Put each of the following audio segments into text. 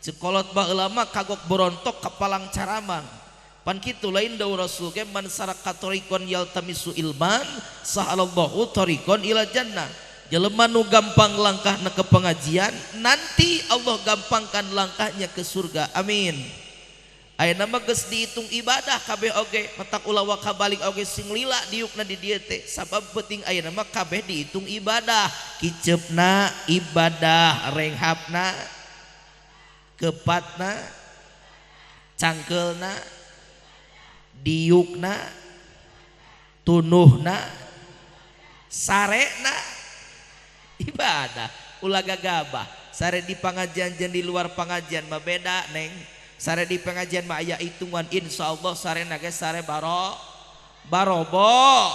Ceuk kolot baheula mah kagok borontok kapalang caramang. Pan kitu lain dawuh Rasul ge, man saraka tariqon yaltamisu ilman sahalallahu tariqon ila jannah. Jelema nu gampang langkahna ke pengajian, nanti Allah gampangkan langkahnya ke surga. Amin. Ayeuna mah geus dihitung ibadah kabeh oge, matak ulah waka balik oge sing lila diukna di dieu teh. Sabab penting ayeuna mah kabeh dihitung ibadah. Kiceupna ibadah, renghapna, kepatna, cangkeulna, diukna, tunuhna, sarena ibadah. Ulah gagabah. Sare di pengajian jeung di luar pengajian mah beda, Neng. Sare di pengajian mah aya hitungan, insyaallah sarena ge sare barobo.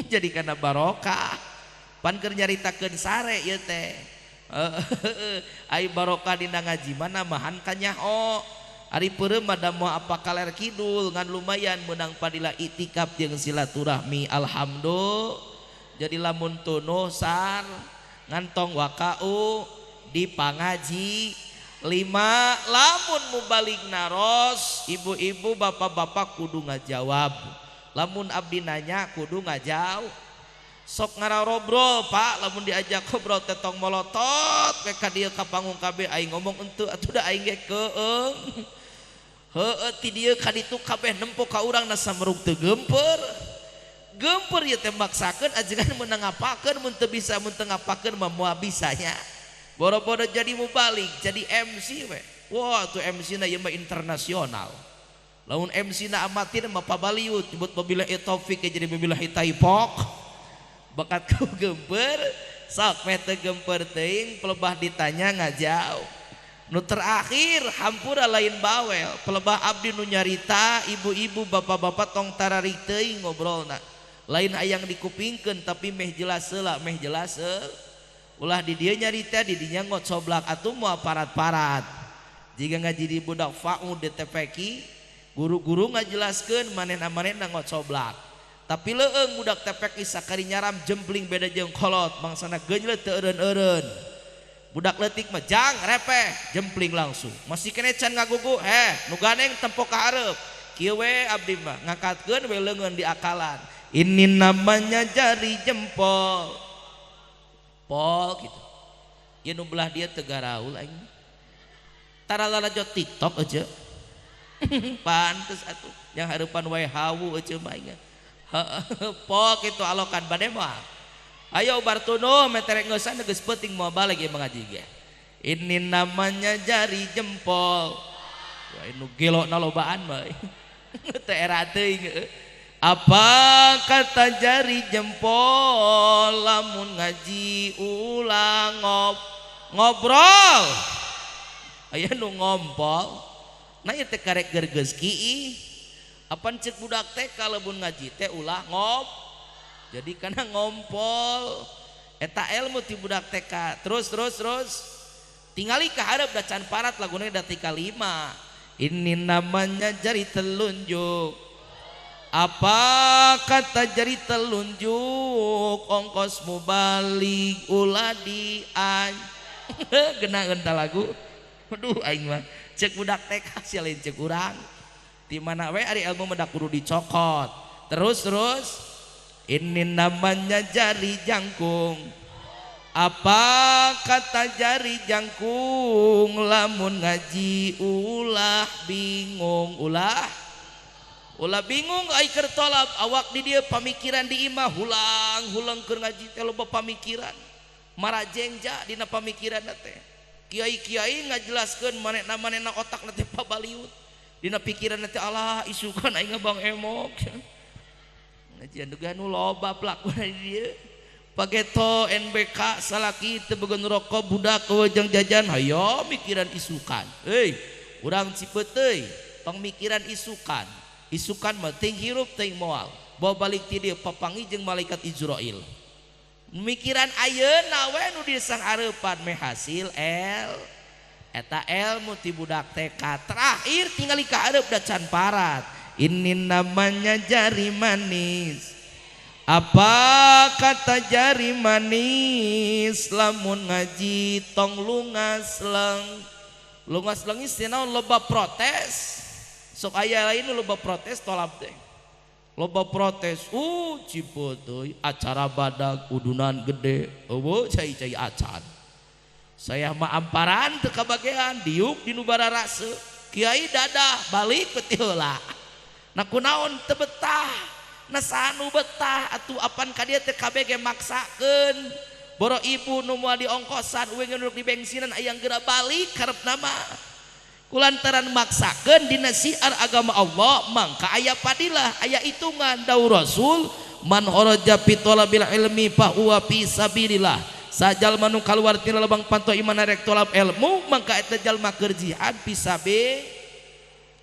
Jadi kana barokah. Pan keur nyaritakeun sare ieu teh. Ai barokah dina ngaji mah namahan kanyaho. Ari peureum mah da moal apa kaler kidul ngan lumayan meunang padila itikaf jeung silaturahmi. Alhamdulillah. Jadi lamun tunuh sar ngantong wakau di pangaji lima lamun mubalik naros ibu-ibu bapak-bapak kudu ngajawab. Lamun abdi nanya kudu ngajawab. Sok ngararobrol Pak, lamun diajak ngobrol teh tong molotot we ka dieu ka panggung kabeh aing ngomong henteu atuh da aing ge keung. Heueuh ti dieu ka ditu kabeh nempo ka urang na sameruk teu gemper. Gemper ieu teh maksakeun ajengan meunang ngapakeun mun teu bisa mun teu ngapakeun mah moal bisa nya. Boro-boro jadi mubalik, jadi MC we. Wah, tuh MC na ieu mah internasional. Lamun MC na amatir mah pabaliut, nyebut wabillahi taufik jadi wabillahi taifok. Bakat ku gemper, sok meh teu gemper teuing pelebah ditanya ngajauh. Nu terakhir hampura lain bawel, pelebah abdi nu nyarita ibu-ibu bapak-bapak tong tararik teuing ngobrolna. Lain hayang dikupingkeun tapi meh jelas heula, meh jelas heula. Ulah di dieu nyarita di dinya ngocoblak atuh moal parat-parat. Jika ngaji di budak FAU di TPQ, guru-guru ngajelaskeun manehna-manehna ngocoblak. Tapi leueung budak TPQ sakari nyaram jempling beda jeung kolot, bangsana geunyeut teu eureun-eureun. Budak leutik mah jang repeh, jempling langsung. Masih kene can ngagugu, heh nu ganeng tempo ka hareup. Kieu we abdi mah ngangkatkeun we leungeun di akalan. Ini namanya jari jempol. Pol gitu. Ieu nu belah dia teu garaul aing. Tara lalajo TikTok aja. Pantes atuh yang hareupan wae hawu aja mah aing. Pol kitu alokan bade mah. Ayo bartunuh meterek ngeusan geus peuting moal balik ieu mengaji ge. Ini namanya jari jempol. Wah nu gelokna lobaan mah. Teu era teuing. Apa kata jari jempol lamun ngaji ulah ngobrol. Aya nu ngompol. Nah ieu teh karek gergeus kiih. Apan ceuk budak teh lamun ngaji teh ulah ngop. Jadi kana ngompol. Eta ilmu ti budak TK. Terus terus terus. Tingali ka hareup da can parat laguna da tika 5. Ini namanya jari telunjuk. Apa kata jari telunjuk ongkos mubalik ulah dian. Genaheun ta lagu. Aduh aing mah ceuk budak TK sia lain ceuk urang. Di mana we ari ilmu mah kudu dicokot. Terus terus. Ini namanya jari jangkung. Apa kata jari jangkung lamun ngaji ulah bingung, ulah ulah bingung ai keur tolab awak di dieu pamikiran di imah hulang hulang keur ngaji teh loba pamikiran. Marajengja dina pamikiranna teh. Kiai-kiai ngajelaskeun manehna-manehna otakna teh pabaliut. Dina pikiranna teh alah isukan aing Bang Emok. Ngajian duga nu loba pelakuna di dieu. Pageto NBK salaki teu boga nu rokok budak jeung jajan hayo mikiran isukan. Euy, urang Cipeuteuy tong mikiran isukan. Isukan mah teuing hirup teuing moal. Bawa balik ti dieu papanggih jeung malaikat Izrail. Mikiran ayeuna we nu disanghareupan meh hasil el. Eta ilmu ti budak TK. Terakhir tingali ka hareup da can parat. Ini namanya jari manis. Apa kata jari manis lamun ngaji tong lungas leng. Lungas lengis teh naon loba protes. Sok aya lain loba protes tolab teh. Loba protes, Cipeuteuy acara badag udunan gede, eueuh cai-cai acan. Saya mah amparan teu kabagean diuk di nu bararase. Kiai dadah balik peti heula. Nah kunaon teu betah, nah sanu betah atuh apan ka dieu teh kabeh ge maksakeun. Boro ibu nu moal diongkosan uing nu di bensinan aya geura balik karepna mah. Kulantaran maksakeun dina syiar agama Allah mangka aya padilah, aya hitungan dawuh Rasul man kharaja fi talabil ilmi fa huwa fi sabilillah. Sajalma nu kaluar tina lobang panto iman rek tolab ilmu mangka eta jalma keur jihad fi sabi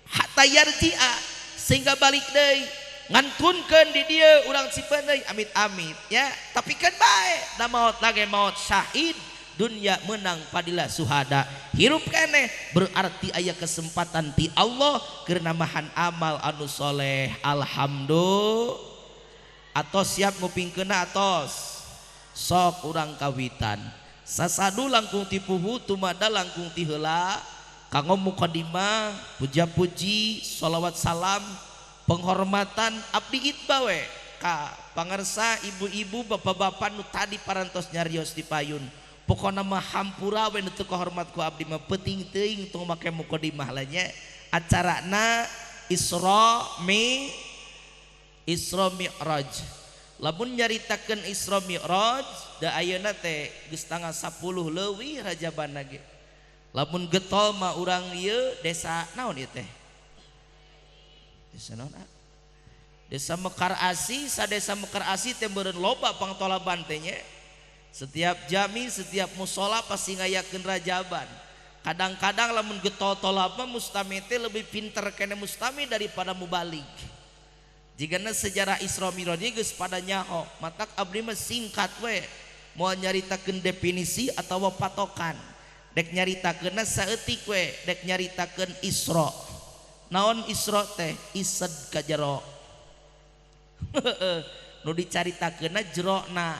hatta yarji'a sehingga balik deui ngantunkeun di dieu urang Cipeuteuy amit-amit ya tapi kan bae da maot lage maot syahid dunya menang padilah suhada hirup keneh berarti aya kesempatan ti Allah keur namahan amal anu soleh. Alhamdulillah. Atos siap ngupingkeunna atos sok urang kawitan sasadu langkung ti puhu tumada langkung ti heula kanggo mukadimah puja-puji sholawat salam penghormatan abdi itba we ka pangarsa ibu-ibu bapak-bapak nu tadi parantos nyarios di payun pokona mah hampura we nu teu kahormat ku abdi mah peuting teuing tong make mukadimah lah nya acarana Isra Mi'raj. Lamun nyaritakeun Isra Mi'raj da ayeuna teh geus tanggal 10 leuwih Rajabana ge. Lamun getol mah urang ieu desa naon ieu teh? Desa naon? Desa Mekar Asi, sadesa Mekar Asi teh meureun loba pangtolaban teh nya. Setiap jami, setiap musola pasti ngayakeun rajaban. Kadang-kadang lamun getol tolab mah mustami teh lebih pinter kene mustami daripada mubalig. Jigana sejarah Isra Mi'raj geus pada nyaho, matak abdi mah singkat we. Moal nyaritakeun definisi atawa patokan. Dek nyaritakeunna saeutik we, dek nyaritakeun Isra. Naon Isra teh? Ised ka jero. Nu dicaritakeunna jerona.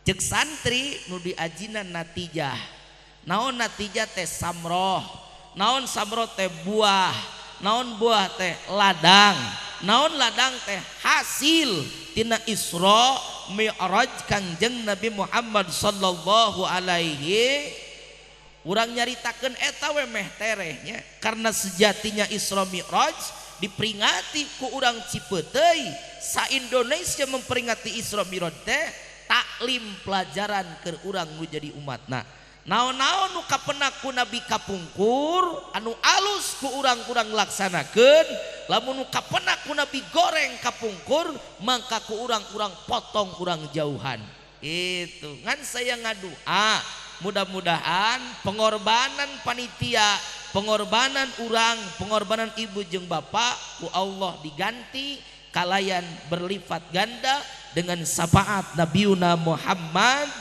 Ceuk santri nu diajina natijah. Naon natijah teh? Samroh. Naon samroh teh? Buah. Naon buah teh? Ladang. Naon ladang teh? Hasil tina Isra Mi'raj Kangjeng Nabi Muhammad sallallahu alaihi. Urang nyaritakeun eta we meh terehnya karena sejatinya Isra Mi'raj diperingati ku urang Cipeuteuy, sa Indonesia memperingati Isra Mi'raj teh taklim pelajaran keur urang nu jadi umatna. Naon-naon nu kapenak ku Nabi kapungkur anu alus ku urang-urang laksanakeun, lamun nu kapenak ku Nabi goreng kapungkur mangka ku urang-urang potong urang jauhan. Itu ngan saya ngadua mudah-mudahan pengorbanan panitia, pengorbanan urang, pengorbanan ibu jeung bapak ku Allah diganti kalayan berlipat ganda dengan syafaat Nabiuna Muhammad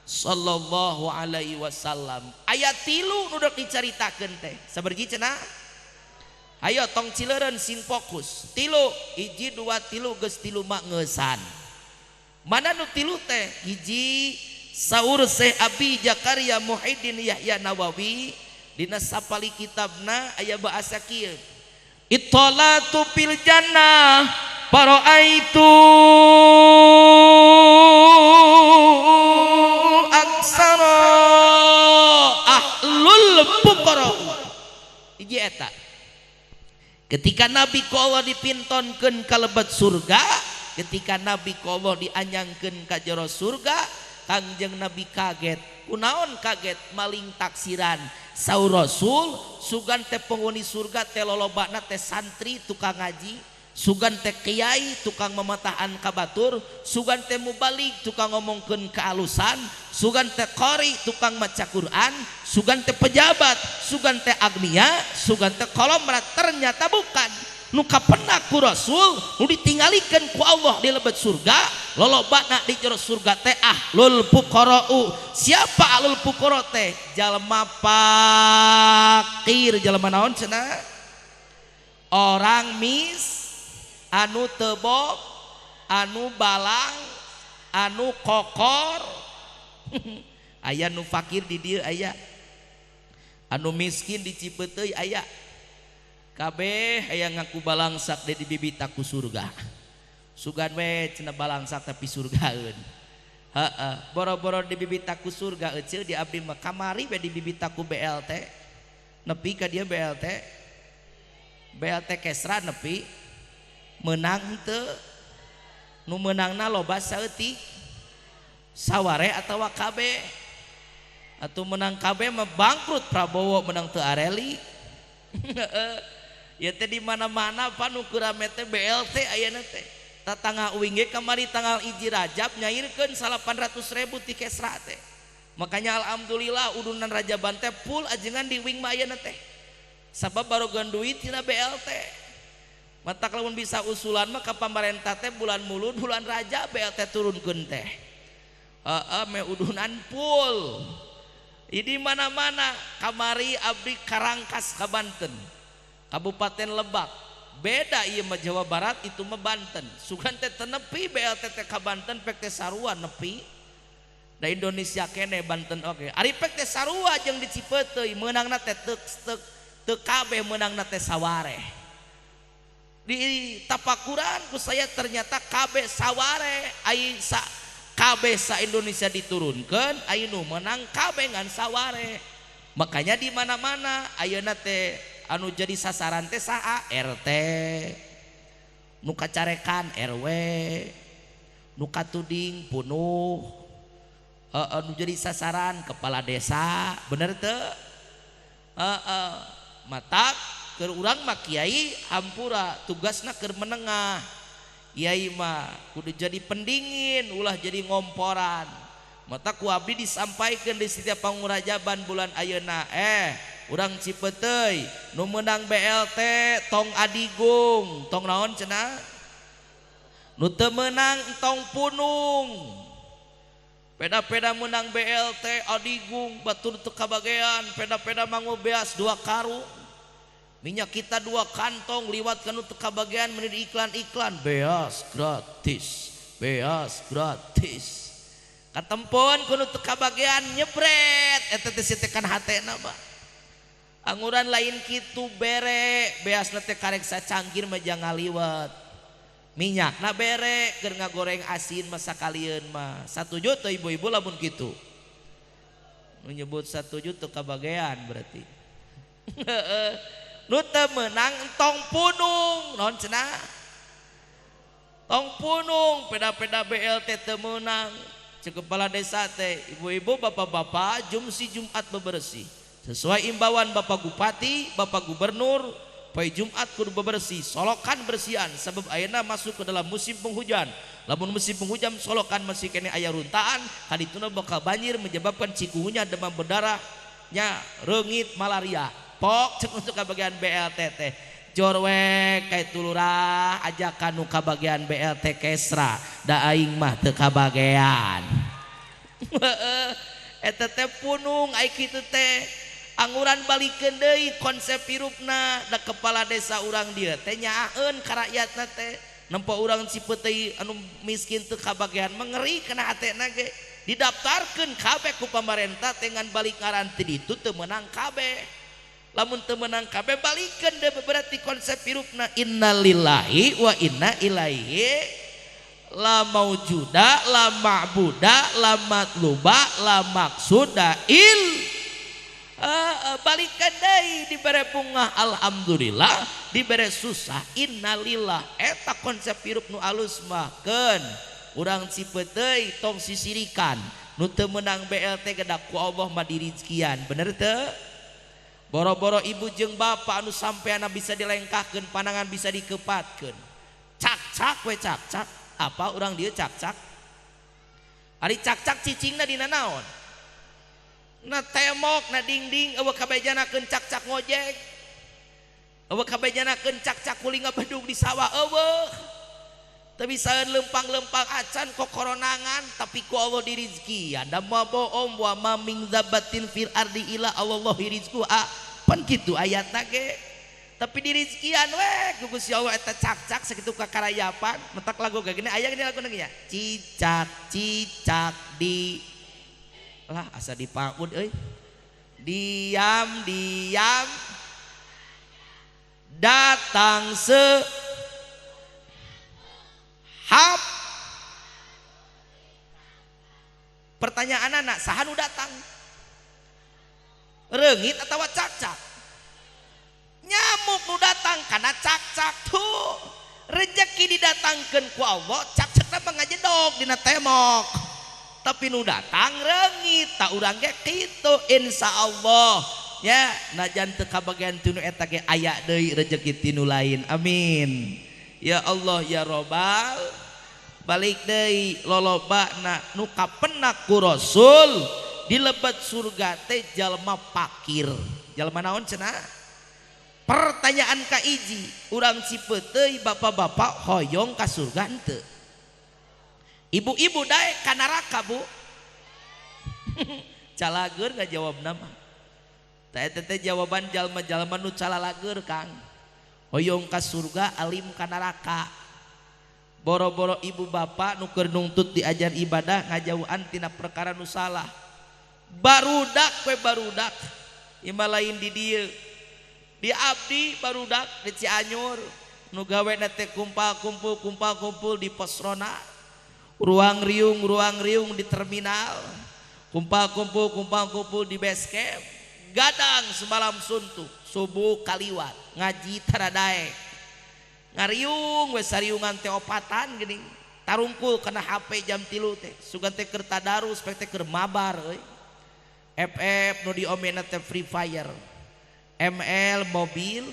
sallallahu alaihi wasallam. Ayat 3 nu dek dicaritakeun teh sabarji cenah. Ayo tong cileureun sing fokus. 3 1 2 3 geus 3 mah ngeusan. Mana nu 3 teh? Hiji saur Syekh Abi Zakaria Muhyiddin Yahya Nawawi dina sapali kitabna aya bahasa kieu. Ittalatu fil jannah faraitu aksara ahlul fuqara. Hiji eta. Ketika Nabi ku Allah dipintonkeun ka lebet surga, ketika Nabi ku Allah dianyangkeun ka jero surga, Kangjeng Nabi kaget. Kunaon kaget? Maling taksiran. Saur Rasul sugan teh penghuni surga teh lolobana teh santri tukang ngaji, sugan teh kiai tukang mematahan kabatur, sugan teh mubalik tukang ngomongkeun kealusan, sugan teh qori tukang maca Quran, sugan teh pejabat, sugan teh agnia, sugan teh kolomrat. Ternyata bukan. Nu kapenak ku Rasul nu ditinggalikeun ku Allah di lebet surga, lolobana di jero surga teh ahlul fuqara'u. Siapa ahlul fuqara teh? Jalma fakir. Jalma naon cenah? Orang mis, anu tebok, anu balang, anu kokor. Aya nu fakir di dieu aya. Anu miskin di Cipeuteuy aya kabeh aya ngaku balangsak di bibitaku surga. Sugan we cenah balangsak tapi surgaeun. Heeh, boro-boro di bibitaku surga euceu di abdi mah kamari we di bibitaku BLT. Nepi ka dia BLT. BLT Kesra nepi menang teu? Nu meunangna loba saeutik. Saware atawa KB. Atuh menang KB mah bangkrut Prabowo menang teu areli. Ya teh di mana-mana pan nu keur rame teh BLT ayeuna teh. Tatangga uing ge kamari tanggal 1 Rajab nyairkeun 800.000 ti Kesra teh. Makanya alhamdulillah udunan Rajaban teh full ajengan di uing mah ayeuna teh. Sabab barogan duit tina BLT. Matak lamun bisa usulan mah ka pamarentah teh bulan Mulud bulan Rajab BLT turunkeun teh. Heeh me udunan full. Di mana-mana kamari abdi Karangkas ka Banten. Kabupaten Lebak. Beda ieu mah Jawa Barat itu mah Banten. Sugan teh teu nepi BLT teh ka Banten pek teh sarua nepi. Da Indonesia kene Banten oge. Ari pek teh sarua jeung di Cipeuteuy meunangna teh teu kabeh meunangna teh saware. Di tapakuran ku saya ternyata kabeh saware ai sa kabeh sa Indonesia diturunkeun ai nu meunang kabeh ngan saware. Makanya di mana-mana ayeuna teh anu jadi sasaran teh saha RT nu kacarekan RW nu katuding punuh nu jadi sasaran kepala desa bener teu matak keur urang mah kiai hampura tugasna keur menengah kiai mah kudu jadi pendingin ulah jadi ngomporan mata ku abdi disampaikan di setiap pangurajaban bulan ayeuna urang Cipeuteuy nu meunang BLT tong adigung tong naon cenah nu teu meunang tong punung peda-peda meunang BLT adigung batur teu kabagean peda-peda mangu beas 2 karung minyak kita 2 kantong liwat ka nu teu kabagean meuni di iklan-iklan beas gratis beas gratis katempon ku nu teu kabagean nyebret eta teh sitekan hatena mah. Anguran lain kitu bere beasna teh karek sacangkir mah jangan ngaliwet. Minyakna bere keur ngagoreng asin mah sakalieun mah. Satuju teu ibu-ibu lamun kitu? Nu nyebut satuju teu kabagean berarti. Nu teu meunang tong punung naon cenah? Tong punung peda-peda BLT teu meunang. Ceuk kepala desa teh ibu-ibu bapak-bapak jumsi Jumat bebersih. Sesuai imbauan Bapak Bupati, Bapak Gubernur, poe Jumat kudu bebersih, solokan bersihan sebab ayeuna masuk ke dalam musim penghujan. Lamun musim penghujan solokan masih kene aya runtaan, kadituna bakal banjir menyebabkan cikungunya, demam berdarah, nya reungit malaria. Pok cek untuk kabagian BLT teh. Jorwek kae tulurah ajakan nu kabagian BLT Kesra, da aing mah teu kabagean. Eta teh punung ai kitu teh. Anguran balikeun deui konsep hirupna da kepala desa urang dieu teh nyaaeun ka rakyatna teh nempo urang Cipeuteuy anu miskin teu kabagean mengeri kana hatena ge didaftarkeun kabeh ku pamarentah teh ngan balik ngaran ti ditu teu meunang kabeh lamun teu meunang kabeh balikeun deui berarti konsep hirupna innalillahi wa inna ilaihi la maujuda la ma'buda la matluba la maksuda il balikan deui dibere bunga alhamdulillah dibere susah innalillah eta konsep hirup nu alus mah keun urang Cipeuteuy tong sisirikan nu teu meunang BLT gedak ku Allah mah dirizkian bener teu boro-boro ibu jeung bapak anu sampeana bisa dilengkahkeun panangan bisa dikepatkeun cak-cak we cak-cak apa urang dieu cak-cak ari cak-cak cicingna dina naon na temok na dingding eueuh kabejanakeun cak-cak ngojek eueuh kabejanakeun cak-cak kuling ngabedug di sawah eueuh teu bisaeun lempang-lempang acan kokoronangan tapi ku Allah dirizkian da moal bohong wa ma min dzabatin fil ardi illa Allahi rizquha pan kitu ayatna ge tapi dirizkian we ku Gusti Allah eta cak-cak sakitu kakarayapan mentak lagu gini aya gini lagu nya cicak cicak di lah asa dipaud euy Diam-diam datang se hap. Pertanyaan anak, saha nu datang? Reungit atawa cakcak? Nyamuk nu datang karena cakcak tuh. Rezeki didatangkeun ku Allah, cakcakna mah ngajedog dina temok. Tapi nu datang reungit, tak urang ge kitu insyaallah. Ya, najan teu kabagian tinu eta ge aya deui rezeki tinu lain. Amin. Ya Allah ya Robbal. Balik deui lolobana nu kapenak ku Rasul di lebet surga teh jalma pakir. Jalma naon cenah? Pertanyaan ka hiji, urang Cipeuteuy bapak-bapak hoyong ka surga henteu? Ibu-ibu daek ka neraka, Bu. Calageur ngajawabna mah. Tah eta teh jawaban jalma-jalma nu calalageur, Kang. Hoyong ka surga alim ka neraka. Boro-boro ibu bapak nu keur nungtut diajar ibadah ngajauhan tina perkara nu salah. Barudak we barudak. Imah lain di dieu. Di abdi barudak di Cianjur nu gawe na teh kumpal kumpul di pos ronda, ruang riung di terminal, kumpal kumpul di base camp, gadang semalam suntuk, subuh kaliwat, ngaji taradaek, ngariung we sariungan teh opatan geuning, tarungkul kana HP jam 3 teh, sugan teh keur tadarus pek teh keur mabar euy. FF nu diomena teh Free Fire. ML mobil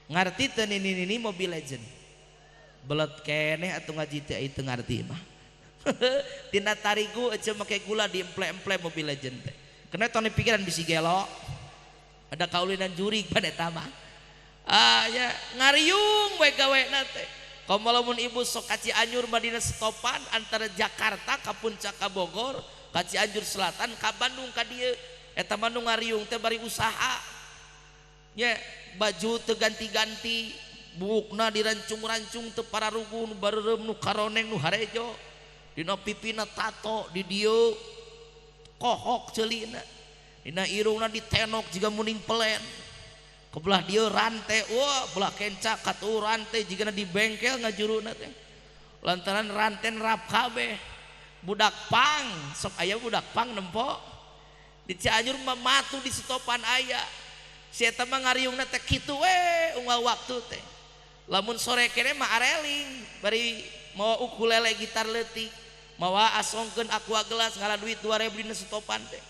ngarti teu nini-nini Mobile Legend belet keneh atuh ngaji teh teu ngarti mah. Tina tarigu ece make gula di emple-emple Mobile Legend teh kena tong pikiran bisi gelo ada kaulinan jurig pada eta mah. Ah ya ngariung we gawena teh. Komo lamun ibu sok ka Cianjur Madinah setopan antara Jakarta ka Puncak ka Bogor ka Cianjur Selatan ka Bandung ka dieu eta mah nu ngariung teh bari usaha. Ya, baju teu ganti-ganti, buukna dirancung-rancung teu pararugu nu bareureum nu karoneng nu harejo. Dina pipina tato di dieu kohok ceulina. Dina irungna ditenok jiga muning pelen. Kebelah dieu rante, wah belah kenca katuh rante jigana di bengkel ngajuruna teh. Lantaran ranten rap kabeh. Budak pang, sok aya budak pang nempo. Di Cianjur mah matu di setopan aya. Si eta mah ngariungna teh kitu we unggal waktu teh. Lamun sore kene mah areling bari mawa ukulele gitar leutik, mawa asongkeun aqua gelas ngala duit 2000 dina setopan teh.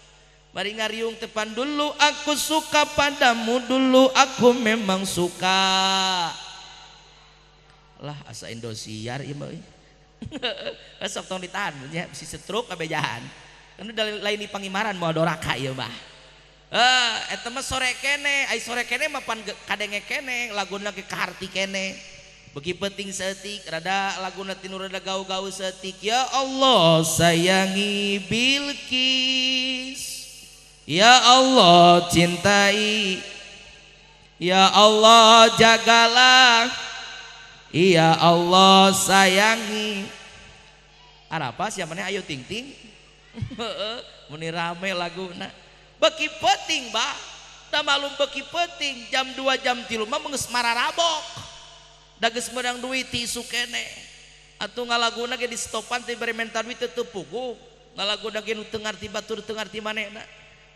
Bari ngariung teh pan dulu aku suka padamu, dulu aku memang suka. Lah asa Indosiar ieu mah euy. Sok tong ditahan nya bisi stroke kabejahan. Kan lain di pangimaran moal doraka ieu mah. Eta mah sore kene, ai sore kene mah pan kadenge kene, laguna ge kaharti kene. Beuki penting saeutik, rada laguna tinu rada gau-gau saeutik. Ya Allah sayangi Bilqis, ya Allah cintai, ya Allah jagalah, ya Allah sayangi. Arapa sia maneh ayo ting-ting. Heeh, meni rame laguna. Beki penting bah, da malum beki penting jam 2 jam 3 mah geus mararabok. Da geus meunang duit ti isuk keneh. Atuh ngalaguna ge di stopan teh bari menta duit teu puguh. Ngalaguna ge nu teu ngarti batur teu ngarti manehna.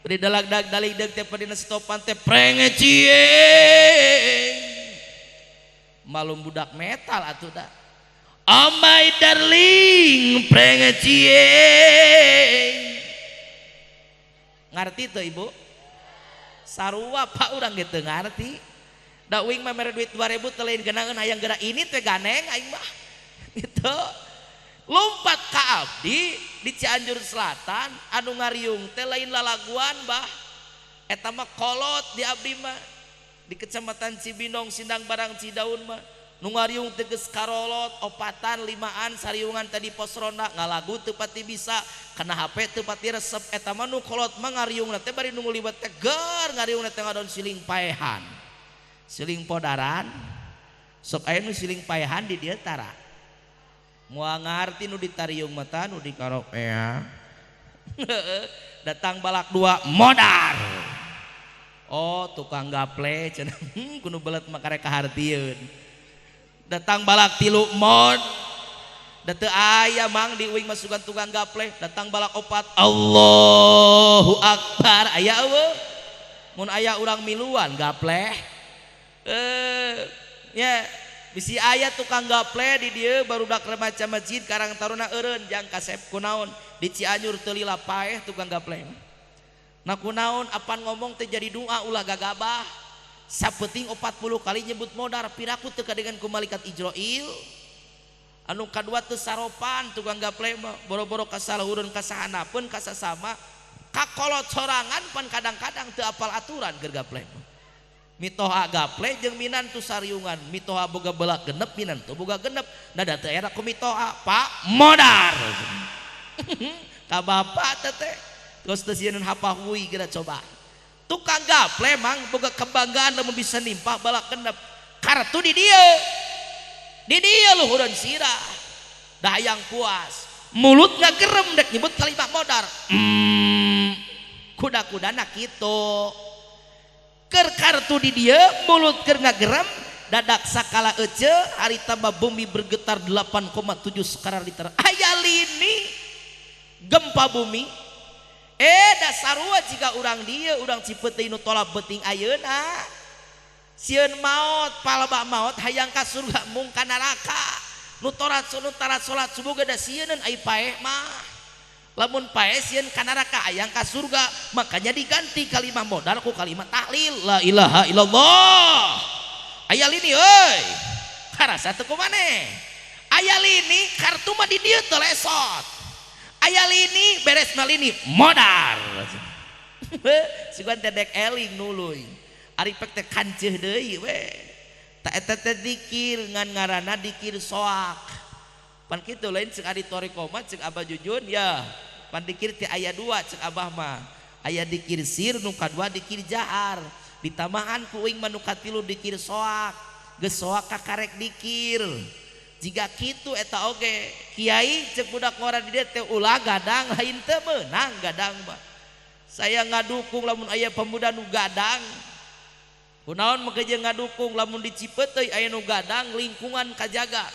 Bari dalag-dag dalig-deug teh padina stopan teh prenge cieeng. Malum budak metal atuh da. Oh my darling prenge cieeng. Ngarti tuh ibu? Sarua pak urang ge teu ngarti. Da uing mah mere duit 2000 teu lain genaeun hayang geura ini teh ganeng aing mah. Gitu. Lompat ka abdi di Cianjur Selatan anu ngariung teh lain lalaguan bah. Eta mah kolot di abdi mah. Di Kecamatan Cibinong Sindang Barang Cidaun mah nu ngariung teh geus karolot opatan limaan sariungan tadi pos ronda ngalagu teu pati bisa kana HP teu pati resep eta mah nu kolot mah ngariungna teh bari nu liwat teh ger ngariungna teh ngadon siling paehan siling podaran sok aya nu siling paehan di dieu tara moal ngarti nu ditariung mah tah nu dikaropea Datang balak dua modar. Oh tukang gaple cenah kudu belet mah karek kahartieun. Datang balak tilu mod. Da teu aya mang di uing masukan tukang gaple. Datang balak opat Allahu Akbar aya eueuh. Mun aya urang miluan gaple. Ya bisi aya tukang gaple di dieu barudak remaja masjid Karang Taruna eureun jang kasep kunaon di Cianjur teu lila paeh tukang gaple. Nah kunaon apan ngomong teh jadi doa ulah gagabah. Sapeting 40 kali nyebut modar piraku teu kadengan ku malaikat Ijrail. Anu kadua teu saropan tukang gaple mah boro-boro kasaluhureun kasahanapeun kasasama kakolot sorangan pan kadang-kadang teu apal aturan keur gaple mah. Mitoha gaple jeung minantu sariungan, mitoha boga belak genep minantu boga genep. Da da teu era ku mitoha Pak modar. Ka bapak teh terus teu sieun hapahui geura coba. Tukang gaple mang boga kebanggaan lamun bisa nimpah balak genep. Kartu di dieu. Di dieu luhureun sirah. Da hayang puas. Mulut ngagerem dek nyebut kalimat modar. Kuda-kudana kitu. Keur kartu di dieu mulut keur ngagerem dadak sakala ece harita mah bumi bergetar 8,7 skala Richter. Aya lini gempa bumi. Dasarua jika urang dieu urang Cipeuteuy nu tolap beuting ayeuna. Sieun maot palebah maot hayang ka surga mung ka neraka. Nu torat nu tarat salat subuh ge da sieuneun ai paeh mah. Lamun paeh sieun ka neraka hayang ka surga, makanya diganti kalimat modal ku kalimat tahlil la ilaha illallah. Aya lini euy. Karasa teu ku maneh. Aya lini kartu mah di dieu teu lesot. Aya lini beres mah lini modar. Sugan teh dek eling nuluy. Ari pek teh kanceuh deui we. Ta eta teh dikir ngan ngaranna dikir soak. Pan kitu lain cek ari toriko mah cek Abah Jujun ya. Pan dikir teh aya dua cek Abah mah. Aya dikir sir nu kadua dikir jahar. Ditamahan ku uing mah nu katilu dikir soak. Geus soak kakarek dikir. Jiga kitu eta oge kiai cek budak ngora di dieu teh ulah gadang lain teu meunang gadang mah. Saya ngadukung lamun aya pemuda nu gadang. Kunaon mah jeung ngadukung lamun di Cipeuteuy aya nu gadang lingkungan kajaga.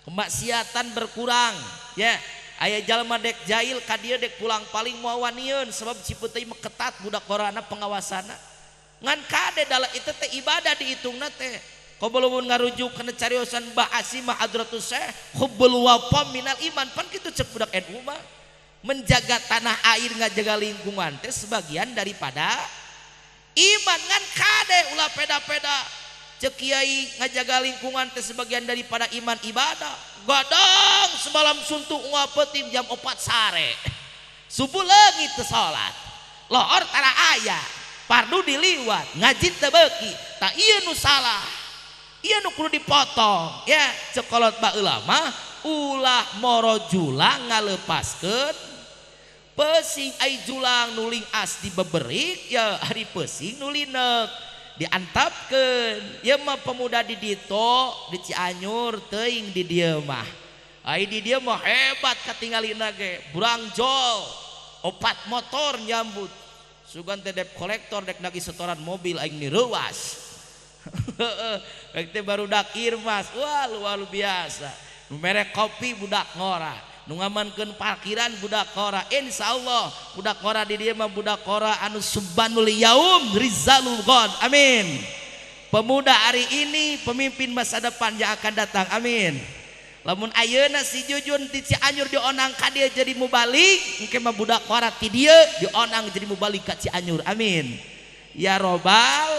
Kemaksiatan berkurang ya. Aya jalma dek jahil ka dieu dek pulang paling moal wanieun sebab Cipeuteuy mah ketat budak ngorana pengawasanna. Ngan kade dalam itu teh ibadah dihitungna teh. Qoblun ngarujuk kana cariosan Mbah Asimah Hadratus Syekh hubbul wafa minal iman pan kitu cek budak NU mah. Menjaga tanah air ngajaga lingkungan teh sebagian daripada iman. Ngan kade ulah peda-peda cek kiai ngajaga lingkungan teh sebagian daripada iman ibadah. Gadang semalam suntuk ngapeting jam 4 sare subuh leungit teu salat lohor tara aya pardu diliwat ngaji teu beuki tah ieu nu salah ieu nu kudu dipotong ya. Cekolot baheula mah ulah moro julang ngalepaskeun pesing ai julang nuling as dibeberik ya ari pesing nu lineuk diantapkeun. Ieu mah pemuda di Dito di Cianjur teuing di dieu mah ai di dieu mah hebat katingalina ge burangjol opat motor nyambut sugan teh debt kolektor dek nagih setoran mobil aing nireuwas. Rek teh barudak Irmas wah luar biasa nu mere kopi budak ngora nu ngamankeun parkiran budak ngora. Insyaallah budak ngora di dieu mah budak ngora anu subhanul yaum rizalul ghad amin. Pemuda hari ini pemimpin masa depan yang akan datang amin. Lamun ayeuna si Jujun ti Cianjur dionang ka dieu jadi mubalik engke mah budak ngora ti dieu dionang jadi mubalik ka Cianjur amin ya robbal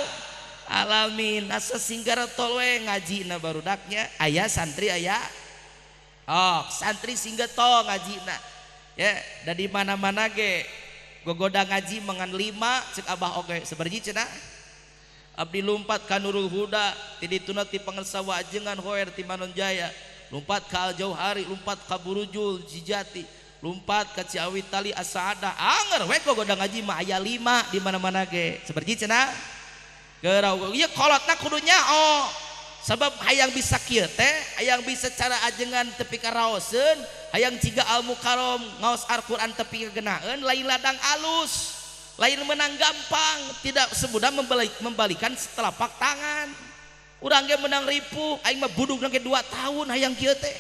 alamin. Asa singgara tol we ngajina barudaknya aya santri aya oh santri singga tol ngajina ya. Da di mana-mana ge gogoda ngaji mengan 5 cek Abah oge sabarji cenah abdi lumpat ka Nurul Huda ti dituna ti Pangersa Wajengan Hoer ti Manonjaya lumpat ka Al Jauhari lumpat ka Burujul Jijati lumpat ka Ciawi Tali Asada anger we gogoda ngaji mah aya 5 di mana-mana ge sabarji cenah gerau ieu kolotna kudu nyao. Sabab hayang bisa kieu teh, hayang bisa cara ajengan tepi ka raoseun, hayang ciga Al Mukarram ngaos Al-Qur'an tepi ka genaeun, lain ladang alus, lain menang gampang, tidak semudah membalikan telapak tangan. Urang ge menang ripuh, aing mah budug ge 2 tahun hayang kieu teh.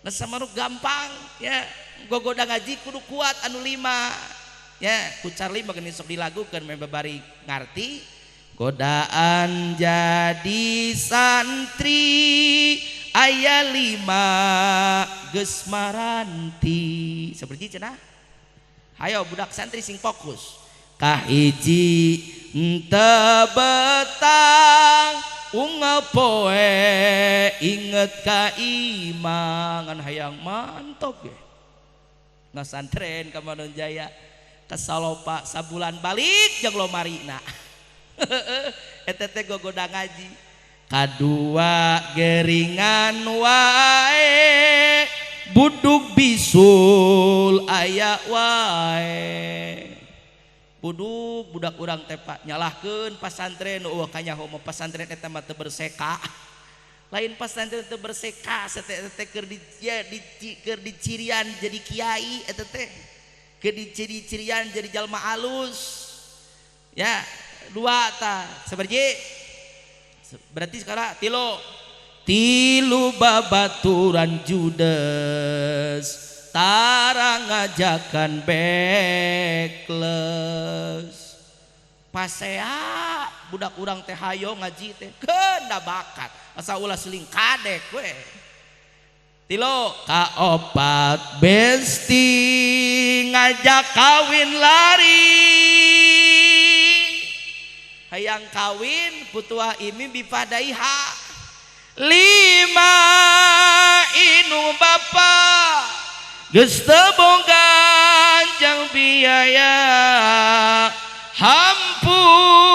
Nah samaruk gampang ya, gogoda ngaji kudu kuat anu 5. Ya, ku Charlie mah geuning sok dilagukeun meh babari ngarti. Godaan jadi santri aya 5 geus maranti. Seperti cenah. Hayo budak santri sing fokus. Kahiji henteu betang unggal poe inget ka imangan hayang mantap ge. Ngasantren ka Manonjaya ka Salopa sabulan balik jeung lomarina. Eta teh gogoda ngaji. Kadua geringan wae budug bisul aya wae. Budug budak urang teh Pak nyalahkeun pasantren eueuh kanyaho mah pasantren eta mah teu berseka. Lain pasantren teu berseka teh keur keur dicirian jadi kiai eta teh. Keur diciri-cirian jadi jalma alus. Ya, 2 ta seberji berarti sekarang tilu babaturan judes tara ngajakan backless pasea budak urang teh hayo ngaji teh keun da bakat asa ulah seling kadek we tilu kaopat besti ngajak kawin lari hayang kawin putua ini bifadaiha 5 inu bapa geus teu boga jang biaya hampura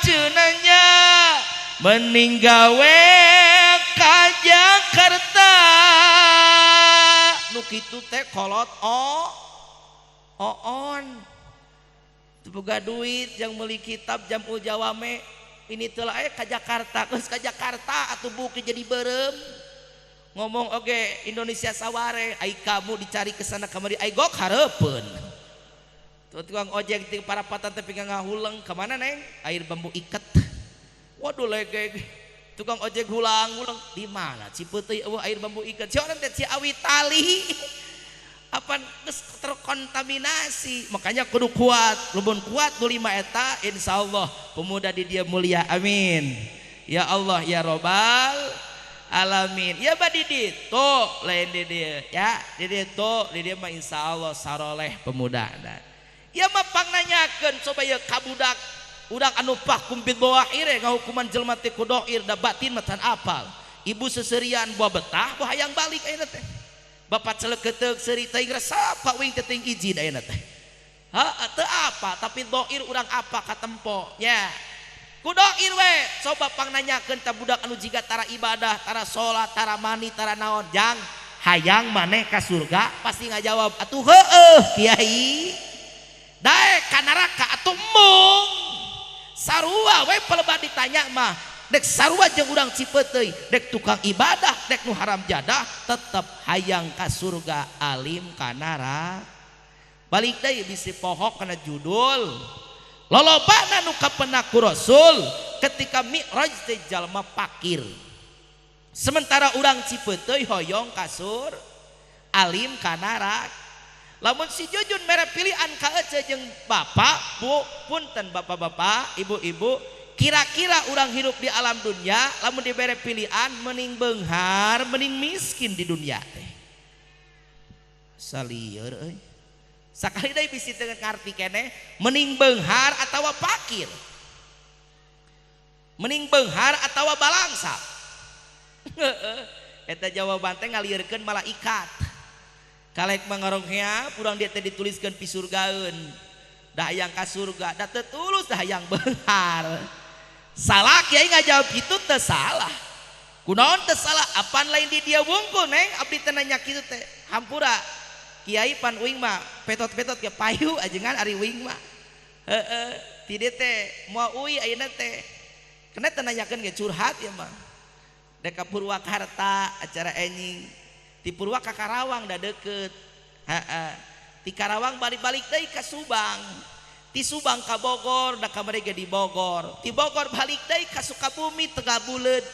ceunanya mending gawe ka Jakarta nu kitu teh kolot oon boga duit yang beli kitab Jamul Jawame ini telah ka Jakarta geus ka Jakarta atuh buku jadi berem ngomong oge Indonesia saware ai kamu dicari ke sana kamari ai gok hareupeun tukang ojek ti parapatan teh pika ngahuleng ka mana neng air bambu iket waduh legeg tukang ojek hulang-huleng di mana Cipeuteuy eueuh air bambu iket si urang teh Ciawi tali apa terkontaminasi makanya kudu kuat lubun kuat nu 5 eta insyaallah pemuda di dia mulia amin ya Allah ya robbal alamin ya ba di ditu lain di dieu ya di ditu di dieu mah insyaallah saroleh pemuda ya mah pangnanyakeun coba ye ka budak urang anu pah kumpit bawah ire ngahukuman jelema teh kudoir da batin mah can apal ibu seserian buah betah buah hayang balik ayeuna teh bapak celeketeuk seuri teuing resep ka uing teh teuing izin ayeuna teh. Ha teu apa tapi doir urang apa katempo nya. Ku doir we coba pangnanyakeun ka budak anu jiga tara ibadah, tara salat, tara mani, tara naon jang hayang maneh ka surga pasti ngajawab atuh heueuh kiai. Daek ka neraka atuh embung. Sarua we pelebah ditanya mah dek sarua jeung urang Cipeuteuy dek tukang ibadah dek nu haram jadah tetep hayang ka surga alim ka neraka balik deui bisi pohok kana judul lolobana nu kapenak ku Rasul ketika mi'raj teh jalma pakir sementara urang Cipeuteuy hoyong ka surga alim ka neraka lamun si Jujun mere pilihan ka ece jeung bapak bu punten bapak-bapak ibu-ibu kira-kira orang hidup di alam dunia lamun dibere pilihan mending beunghar mending miskin di dunia teh salieur euy sakali deui bisi teu ngarti keneh mending beunghar atawa pakir mending beunghar atawa balangsa eta jawaban teh ngalieurkeun malaikat kalek mangaronghea urang dia teh dituliskeun pisurgaeun dah hayang ka surga da teu tulus dah hayang beunghar salah kiai ngajawab kitu teu salah kunaon teu salah apan lain di dia wungkul neng abdi teh nanya kitu teh hampura kiai pan uing mah petot-petot ke payu ajengan ari uing mah heeh ti dieu teh moal uy ayeuna teh kena teh nanyakeun ge curhat ya mah. Dek ka Purwakarta acara enjing. Ti Purwa ka Karawang da deukeut. Heeh. Ti Karawang balik-balik deui ka Subang. Ti Subang ka Bogor da kamari ge di Bogor. Ti Bogor balik deui ka Sukabumi Tegal Buleud.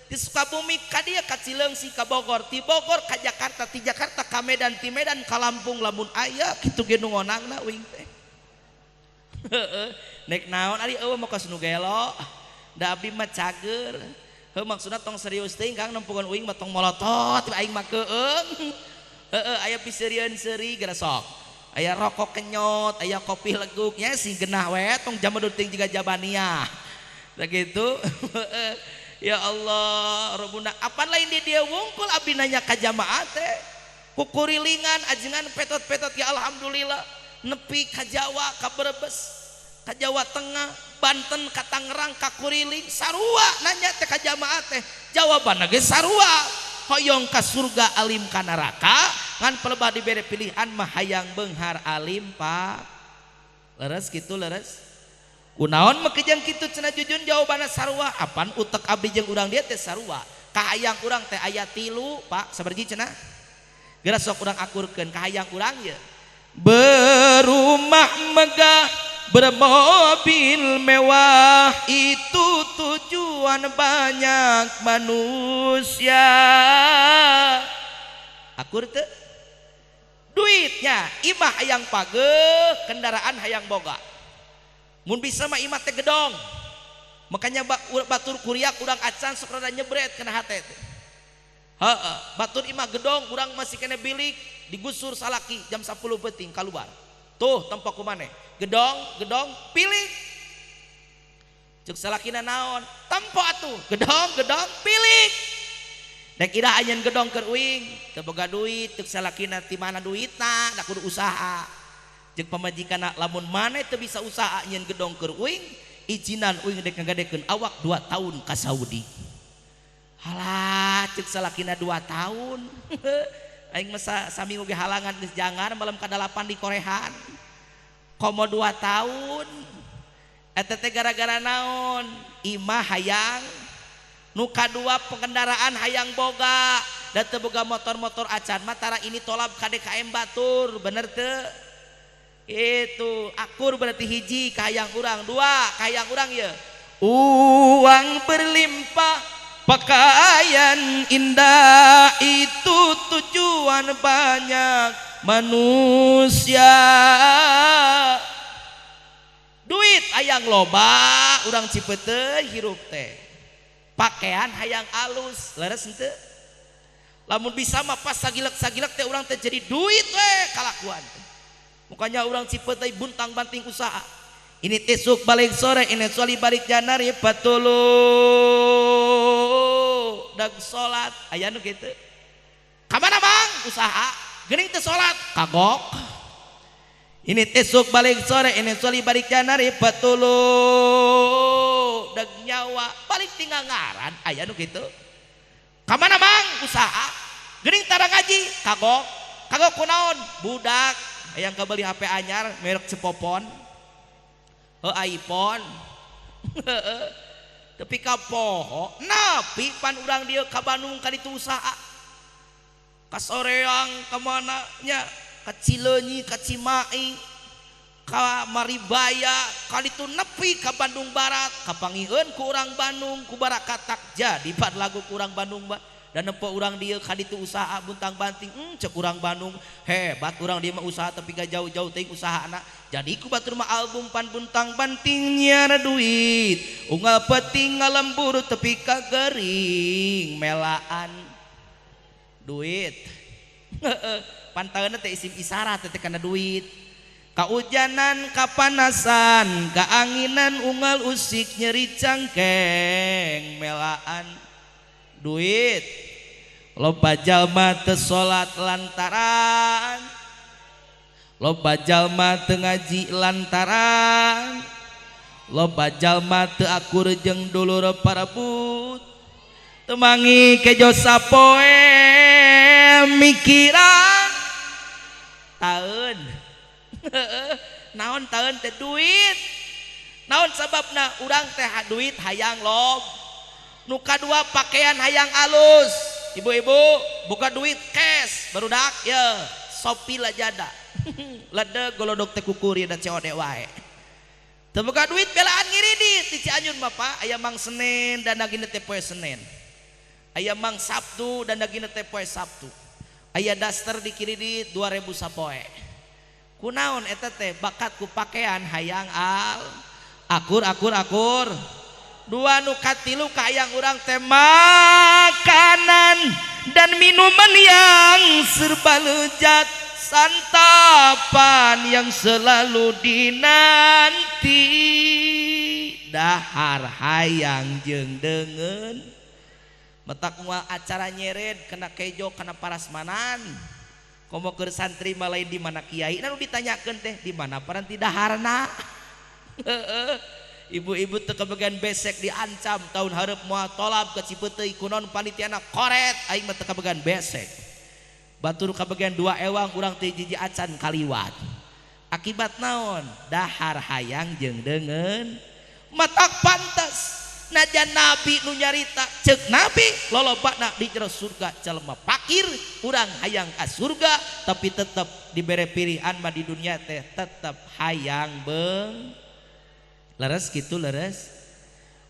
Ti Sukabumi ka dieu ka Cileungsi ka Bogor. Ti Bogor ka Jakarta, ti Jakarta ka Medan, ti Medan ka Lampung lamun aya kitu ge nu ngonangna uing teh. Heeh. Nek naon ari eueuh mah kos nu gelo. Da abdi mah cager. Heuh maksudna tong serius teuing Kang nempokeun uing mah tong molotot aing mah keung. Heeh aya piseurieun seuri geura sok. Aya rokok kenyot, aya kopi leguk nya sing genah we tong jaman teuing jiga jabaniah. Da kitu. Ya Allah, Rabbuna apan lain di dieu wungkul abdi nanya ka jamaah teh. Kukurilingan ajengan petot-petot ya alhamdulillah nepi ka Jawa, ka Brebes, ka Jawa Tengah, Banten, ka Tangerang, ka Kuriling, sarua nanya teh ka jamaah teh. Jawabanna ge sarua. Hoyong ka surga alim ka neraka, ngan pelebah dibere pilihan mah hayang beunghar alim Pak. Leres kitu leres. Kunaon mah kijang kitu cenah jujun jawabanna sarua. Apan utek abdi jeung urang dieu teh sarua. Kahayang urang teh aya 3 Pak, sabarji cenah. Geura sok urang akurkeun kahayang urang ye. Berumah megah, bermobil mewah, itu tujuan banyak manusia. Akur teu? Duitnya imah hayang pageuh, kendaraan hayang boga. Mun bisa mah imah teh gedong. Makanya batur kuriak urang acan sok rada nyebret kana hate teh. Heeh, batur imah gedong urang masih kena bilik digusur salaki jam 10 peuting kaluar. Tuh tempo ku maneh. Gedong, gedong, pilih. Cek salakina naon? Tempo atuh. Gedong, gedong, pilih. Dek ira anjeun gedong keur uing, teu boga duit, cek salakina ti mana duitna, da kudu usaha. Cek pamajikanna lamun maneh teu bisa usaha nyeun gedong keur uing, izinan uing dek ngagadekeun awak 2 tahun ka Saudi. Halah, cek salakina 2 tahun. Aing mah sami oge halangan geus jangan malam ka-8 di Korehan. Komo 2 tahun. Eta teh gara-gara naon? Imah hayang nu kadua pengendaraan hayang boga. Da teu boga motor-motor acan mah tara ini tolab ka DKM batur, bener teu? Itu akur berarti hiji kahayang urang, 2 kahayang urang ye. Uang berlimpah, pakaian indah, itu tujuan banyak manusia. Duit hayang loba, urang Cipeuteuy hirup teh. Pakaian hayang alus, leres henteu? Lamun bisa mah pas sagilek-sagilek teh urang teh jadi duit we kalakuan teh. Makanya urang Cipeuteuy buntang-banting usaha. Ini tisuk balik sore, ini soli balik janari patulu dag salat aya nu kitu. Ka mana Bang? Usaha. Geuning teu salat, kagok. Ini tisuk balik sore, ini soli balik janari patulu dag nyawa balik tinggal ngaran aya nu kitu. Ka mana Bang? Usaha. Geuning tara ngaji, kagok. Kagok kunaon? Budak hayang kabeli HP anyar merek Cepopon. Heuh iPhone. Tapi ka poho, napi pan urang dieu ka Bandung ka ditu usaha. Ka Soreang ka mana nya, ka Cileunyi, ka Cimahi, ka Maribaya, ka ditu nepi ka Bandung Barat, kapangihkeun ku urang Bandung, ku barakatak jadi pan lagu ku urang Bandung ba. Dan nempo urang dieu ka ditu usaha buntang banting, cek urang Bandung hebat urang dieu mah usaha tapi gak jauh-jauh teuing usahana. Jadi ku batur mah album pan buntang banting nyiar duit, unggal peuting ngalembur tepi ka gering melaan duit. Pantaeuna teh isim isyarat teh kana duit. Kaujanan, kapanasan, kaanginan unggal usik nyeri cangkeng melaan duit. Loba jalma teu salat lantaran, loba jalma teu ngaji lantaran, loba jalma teu akur jeung dulur parebut, teu mangi kejo sapoe mikiran taeun. Naon taeun teh duit. Naon sababna urang teh duit hayang lob. Nu kadua pakaian hayang alus. Ibu-ibu buka duit cash barudak ya Shopee Lazada. Ledeg golodok teh kukuri da COD wae. Teu boga duit belaan ngiridit di Cianjur mah Pak, aya Mang Senen dan dagina teh poe Senen. Aya Mang Sabtu dan dagina teh poe Sabtu. Aya daster di kiridit 2000 sapoe. Kunaon eta teh bakat ku pakaian hayang al akur akur akur. Dua nu katilu kahayang urang teh makanan dan minuman yang serba lezat, santapan yang selalu dinanti, dahar hayang jeung deungeun. Matak moal acara nyered kena kejo kena parasmanan. Komo keur santri mah lain di mana kiai, nu ditanyakeun teh di mana paranti daharna. Heeh. Ibu-ibu teu kabagian besek diancam tahun hareup moal tolab ka Cipeuteuy kunaon panitiana koret aing mah teu kabagian besek. Batur kabagian 2 ewang urang teh jiji acan kaliwat. Akibat naon? Dahar hayang jeung deungeun. Matak pantes najan nabi nu nyarita ceuk nabi lolobana di jero surga jelema pakir urang hayang ka surga tapi tetep dibere pilihan mah di dunia teh tetep hayang beung. Leres gitu leres.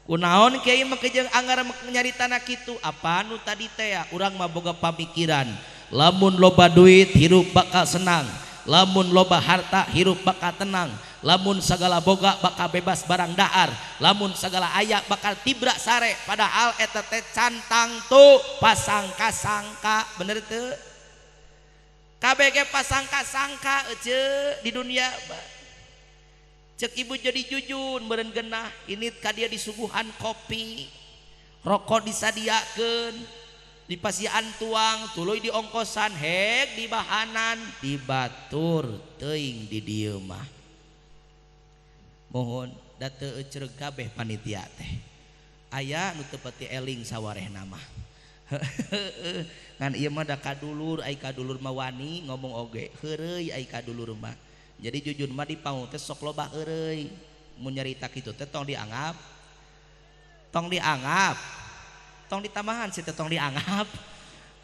Kunaon kiai mah jeung anggar nyaritana kitu apa nu tadi teh ya urang mah boga pamikiran lamun loba duit hirup bakal senang, lamun loba harta hirup bakal tenang, lamun sagala boga bakal bebas barang dahar, lamun sagala aya bakal tibra sare, padahal eta teh cantang tu pasangka-sangka bener teu? KBG pasangka-sangka ece di dunia. Cek ibu jadi jujun meureun genah ini ka dia disuguhan kopi, rokok disadiakeun, dipasian tuang, tuluy diongkosan, hek dibahanan, dibatur teuing di dieu mah. Mohon da teu ecreg kabeh panitia teh. Aya nu teu pati eling sawarehna mah. Ngan ieu mah da kadulur, ai kadulur mah wani ngomong oge, heureuy ai kadulur mah. Jadi jujur mah di panggung teh sok loba heureuy. Mun nyarita kitu teh tong dianggap. Tong dianggap. Tong ditambahan sih teh tong dianggap.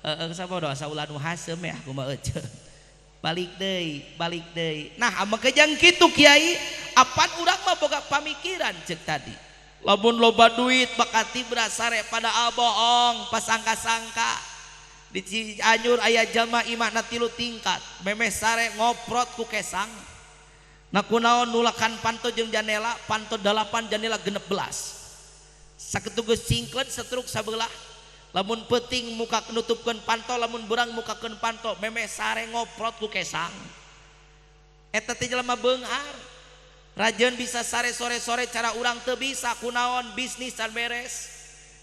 Heeh sabodo asa ulah nu haseum ya kumaha ece. Balik deui, balik deui. Nah, ameh kejang kitu kiai, apan urang mah boga pamikiran ceuk tadi. Lamun loba duit bakal tibra sare pada aboong pasangka-sangka. Di Cianjur aya jalma imahna 3 tingkat, memeh sare ngoprot ku kesang. Nah kunaon nulakan panto jeung janela, panto 8 janela 16. Sakitu geus cingkleun setruk sabelah. Lamun peuting muka nutupkeun panto, lamun beurang mukakeun panto, memeh sare ngoprot ku kesang. Eta teh jelema beunghar. Rajeun bisa sare sore-sore cara urang teu bisa kunaon bisnis can beres.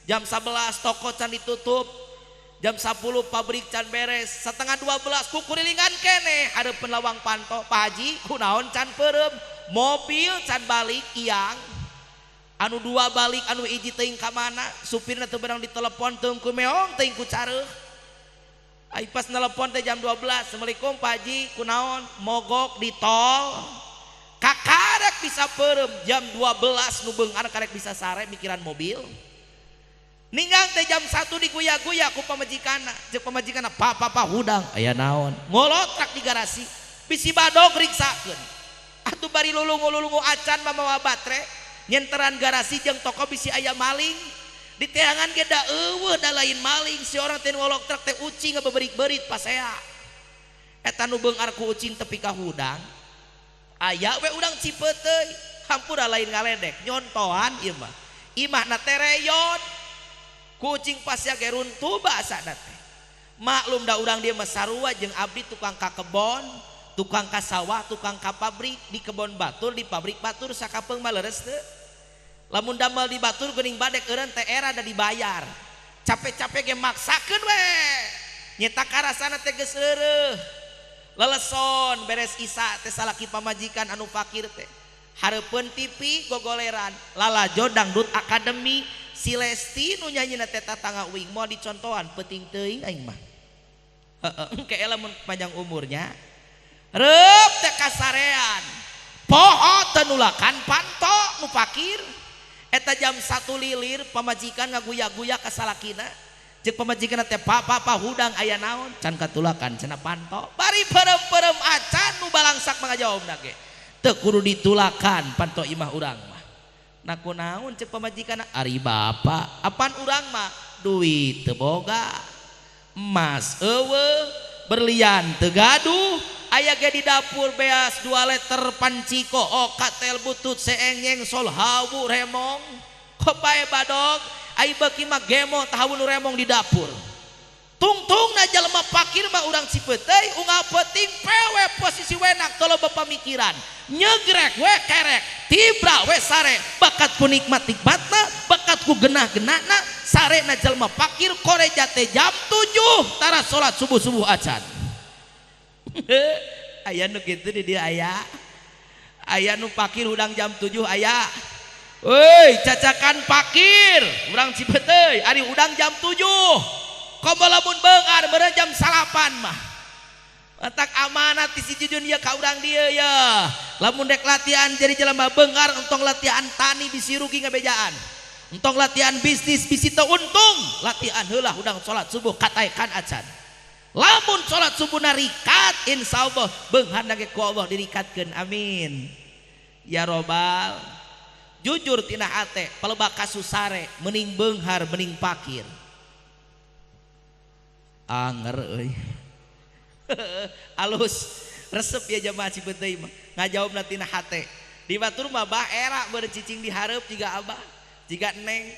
Jam 11 toko can ditutup. Jam 10 pabrik can beres, 11:30 kukurilingan kene hareupeun lawang panto. Pak Haji kunaon can peureum, mobil can balik iang. Anu 2 balik anu hiji teuing ka mana, supirna teu beunang ditelepon teuing ku meong teuing ku careuh. Ai pas nelepon teh jam 12, Assalamualaikum Pak Haji kunaon mogok di tol. Kakarek bisa peureum jam 12 nu beunghar karek bisa sare mikiran mobil. Ninggang teh jam 1 diguya-guya ku pamajikanna, jeung pamajikanna pa hudang aya naon. Ngolotrak di garasi, bisi badog riksakeun. Atuh bari lulungu-lulungu acan mah mawa batre, nyenteran garasi jeung toko bisi aya maling. Di teangan ge da eueuh da lain maling, si orang teh ngolok truk teh ucing ngabeberik-berit pasea. Eta nu beunghar ku ucing tepi ka hudang. Aya we urang Cipeuteuy, hampura lain ngaledek, nyontohan ieu mah. Imahna teh reyon. Kucing pasya ge runtuh basana teh. Maklum da urang dieu mah sarua jeung abdi tukang ka kebon, tukang ka sawah, tukang ka pabrik, di kebon batur, di pabrik batur sakapeung mah leres teu. Lamun damel di batur geuning badek eureun teh era da dibayar. Capek-capek ge maksakeun we. Nyeta karasana teh geus reureuh. Leleson beres isa teh salaki pamajikan anu fakir teh. Hareupeun TV gogoleran, lalajo dangdut akademi. Si Lesti nu nyanyina teh tatangga uing moal dicontohan peuting teuing aing mah. Heeh, engke lamun panjang umurnya. Reup teh kasarean. Poho teu nulakan panto nu fakir. Eta jam 1 lilir pamajikan ngaguya-guya ka salakina. Cek pamajikan teh papa hudang aya naon? Can katulakan cenah panto. Bari perem-perem acan nu balangsak mah ngajawabna ge. Teu kudu ditulakan panto imah urang mah. Nah kunaon cek pamajikan ari bapa, apan urang mah duit teu boga, emas eueuh, berlian teu gaduh, aya ge di dapur beas 2 liter panciko, okatel butut seeng sol hawu remong, kopae badog, ai beuki mah gemo tahawu nu remong di dapur. Tungtungna jelema pakir mah urang Cipeuteuy unggal peuting pewe posisi wenak teu loba pamikiran. Nyegrek we kerek, tibra we sare, bakat ku nikmat-nikmatna, bakat ku genah-genahna, sarena jelema pakir koreja teh jam 7 tara salat subuh-subuh acan. Aya nu kitu di dieu aya. Aya nu pakir hudang jam 7 aya. Euy, cacakan pakir urang Cipeuteuy ari hudang jam 7. Komo lamun beungar beureum jam 9 mah. Matak amanat ti si Jujun ieu ka urang dieu ya. Lamun dek latihan jadi jelema beungar entong latihan tani bisi rugi ngabejaan. Entong latihan bisnis bisi teu untung, latihan heula hudang salat subuh kataekan acan. Lamun salat subuh narikat insyaallah beungharna ge ku Allah dirikatkeun amin. Ya robbal. Jujur tina hate palebah kasus sare mending beunghar mending pakir. Anger euy. Alus resep ya jamaah Cipeuteuy mah ngajawabna tina hate. Di batur mah bah era beureum cicing di hareup jiga abah, jiga neng.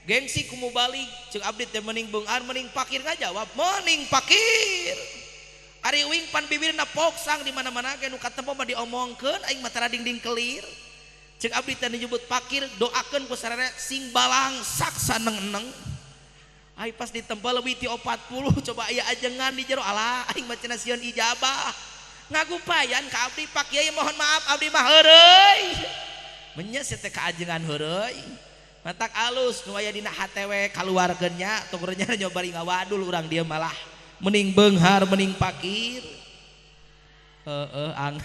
Gengsi ku mubalik ceuk abdi teh mending beunghar mending pakir ngajawab mending pakir. Ari uing pan bibirna poksang di mana-mana ge nu katempo mah diomongkeun aing mah tara dingding kelir. Ceuk abdi teh nyebut pakir doakeun ku sarere sing balangsak saneng-eneng. Ai pas ditempel leuwih ti 40 coba aya ajengan di jero alah aing mah cenah sieun ijabah. Ngagupayan ka abdi Pak Kiai mohon maaf abdi mah heureuy. Menyes teh ka ajengan heureuy. Matak alus nu aya dina hate we kaluarkeun nya tong renyana nyobari ngawadul urang dieu malah mending beunghar mending pakir. Heeh anger.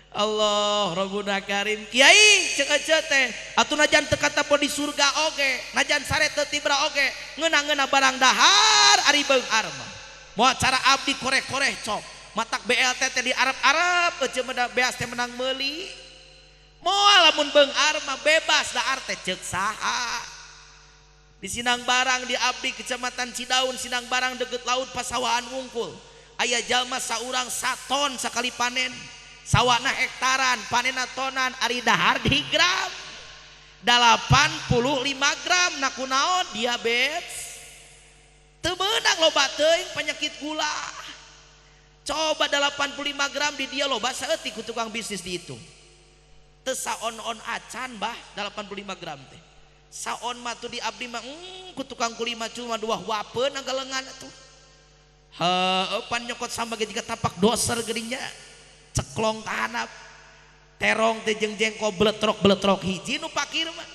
Allah Rabbuna Karim Kiai cek ece teh atuh najan teu katapo di surga oge najan sare teu tibra oge ngeunah-ngeunah barang dahar ari beunghar mah moal cara abdi koreh-koreh cok matak BLT teh di Arab-Arab ece mah beas teh menang meuli moal lamun beunghar mah bebas dahar teh ceuk saha di Sinang Barang di abdi Kecamatan Cidaun Sinang Barang deket laut pasawahan wungkul aya jalma saurang saton sakali panen sawana hektaran panena tonan ari dahar di gram 85 gram na kunaon diabetes teu meunang loba teuing penyakit gula coba 85 gram di dia loba saeutik ku tukang bisnis dihitung teu saon-on acan bah 85 gram teh saon mah tuh di abdi mah ku tukang kulima cuma 2 huapeun ngagalengan atuh heuh pan nyokot sama ge jiga tapak doser geuning nya ceklong kahanap terong teh jeung jengkol bletrok-bletrok hiji nu pakir mah.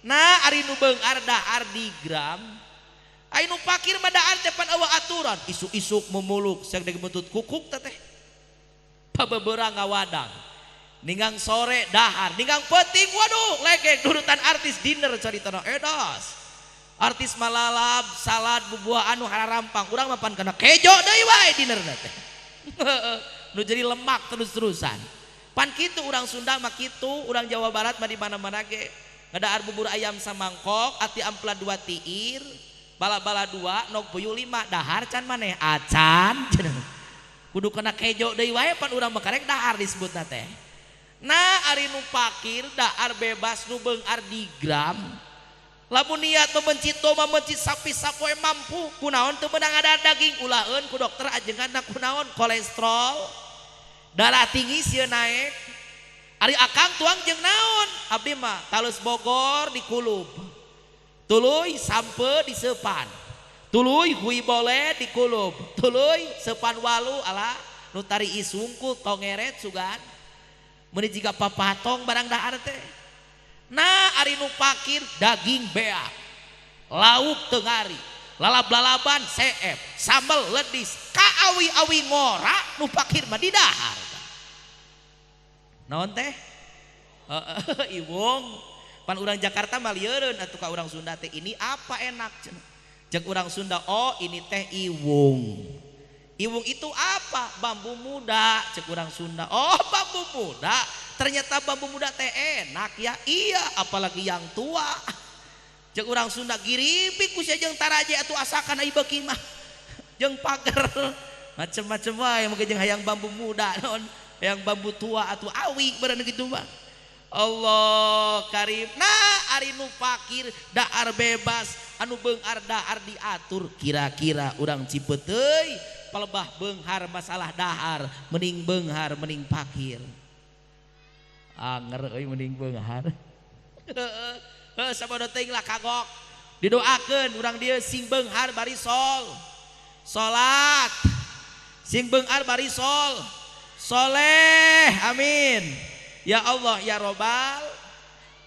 Nah ari nu beunghar dahar di gram ari nu pakir mah dahar teh pan eueuh aturan isuk-isuk memuluk siang deui butut kukuk teh teh pabeberang ngawadang ninggang sore dahar ninggang peuting waduh legek nurutan artis dinner caritana edas artis malalab salad bubuah anu hararampang urang mah pan kana kejo deui wae dinnerna teh nu jadi lemak terus-terusan pan kitu urang Sunda mah kitu urang Jawa Barat mah di mana-mana ge ngadahar bubur ayam samangkok ati ampla 2 tiir bala-bala 2 nog puyuh 5 dahar can maneh acan kudu kena kejo deui wae pan urang mah karek dahar disebutna teh. Nah ari nu pakir dahar bebas nu beunghar di gram lamun niat membenci toma membenci sapi sapoe mampu kunaon teu meunang ada daging ulaheun ku dokter ajengan na kunaon kolesterol darah tinggi sieun naek ari akang tuang jeung naon abdi mah talus Bogor dikulub tuluy sampe disepan tuluy hui boleh dikulub tuluy sepan walu ala nu tari isungkul tongeret sugan meuni jiga papatong barang dahar teh. Nah ari nu pakir daging beak lauk tengari lalab-lalaban seep sambal ledis kaawi-awi ngora nu pakir mah didahar naon teh iwung Pan urang Jakarta mah lieureun atuh ka urang Sunda teh ini apa enak cenah. Cek urang Sunda, oh ini teh iwung. Iwung itu apa? Bambu muda, cek urang Sunda. Oh, bambu muda. Ternyata bambu muda teh enak ya. Iya, apalagi yang tua. Cek urang Sunda giripik ku sia jeung taraje atuh asakan ai beuki mah. Jeung pager. Macem-macem wae mungkin jeung hayang bambu muda naon, hayang bambu tua atuh awi beureun kitu mah. Allah karim. Nah, ari nu fakir dahar bebas, anu beunghar dahar diatur. Kira-kira urang Cipeuteuy palebah beunghar masalah dahar, mending beunghar mending fakir. Anger euy mending beunghar. Heuh sabodo teuing lah kagok. Didoakeun urang dieu sing beunghar bari sol. Salat. Sing beunghar bari sol. Soleh, amin. Ya Allah ya Robbal.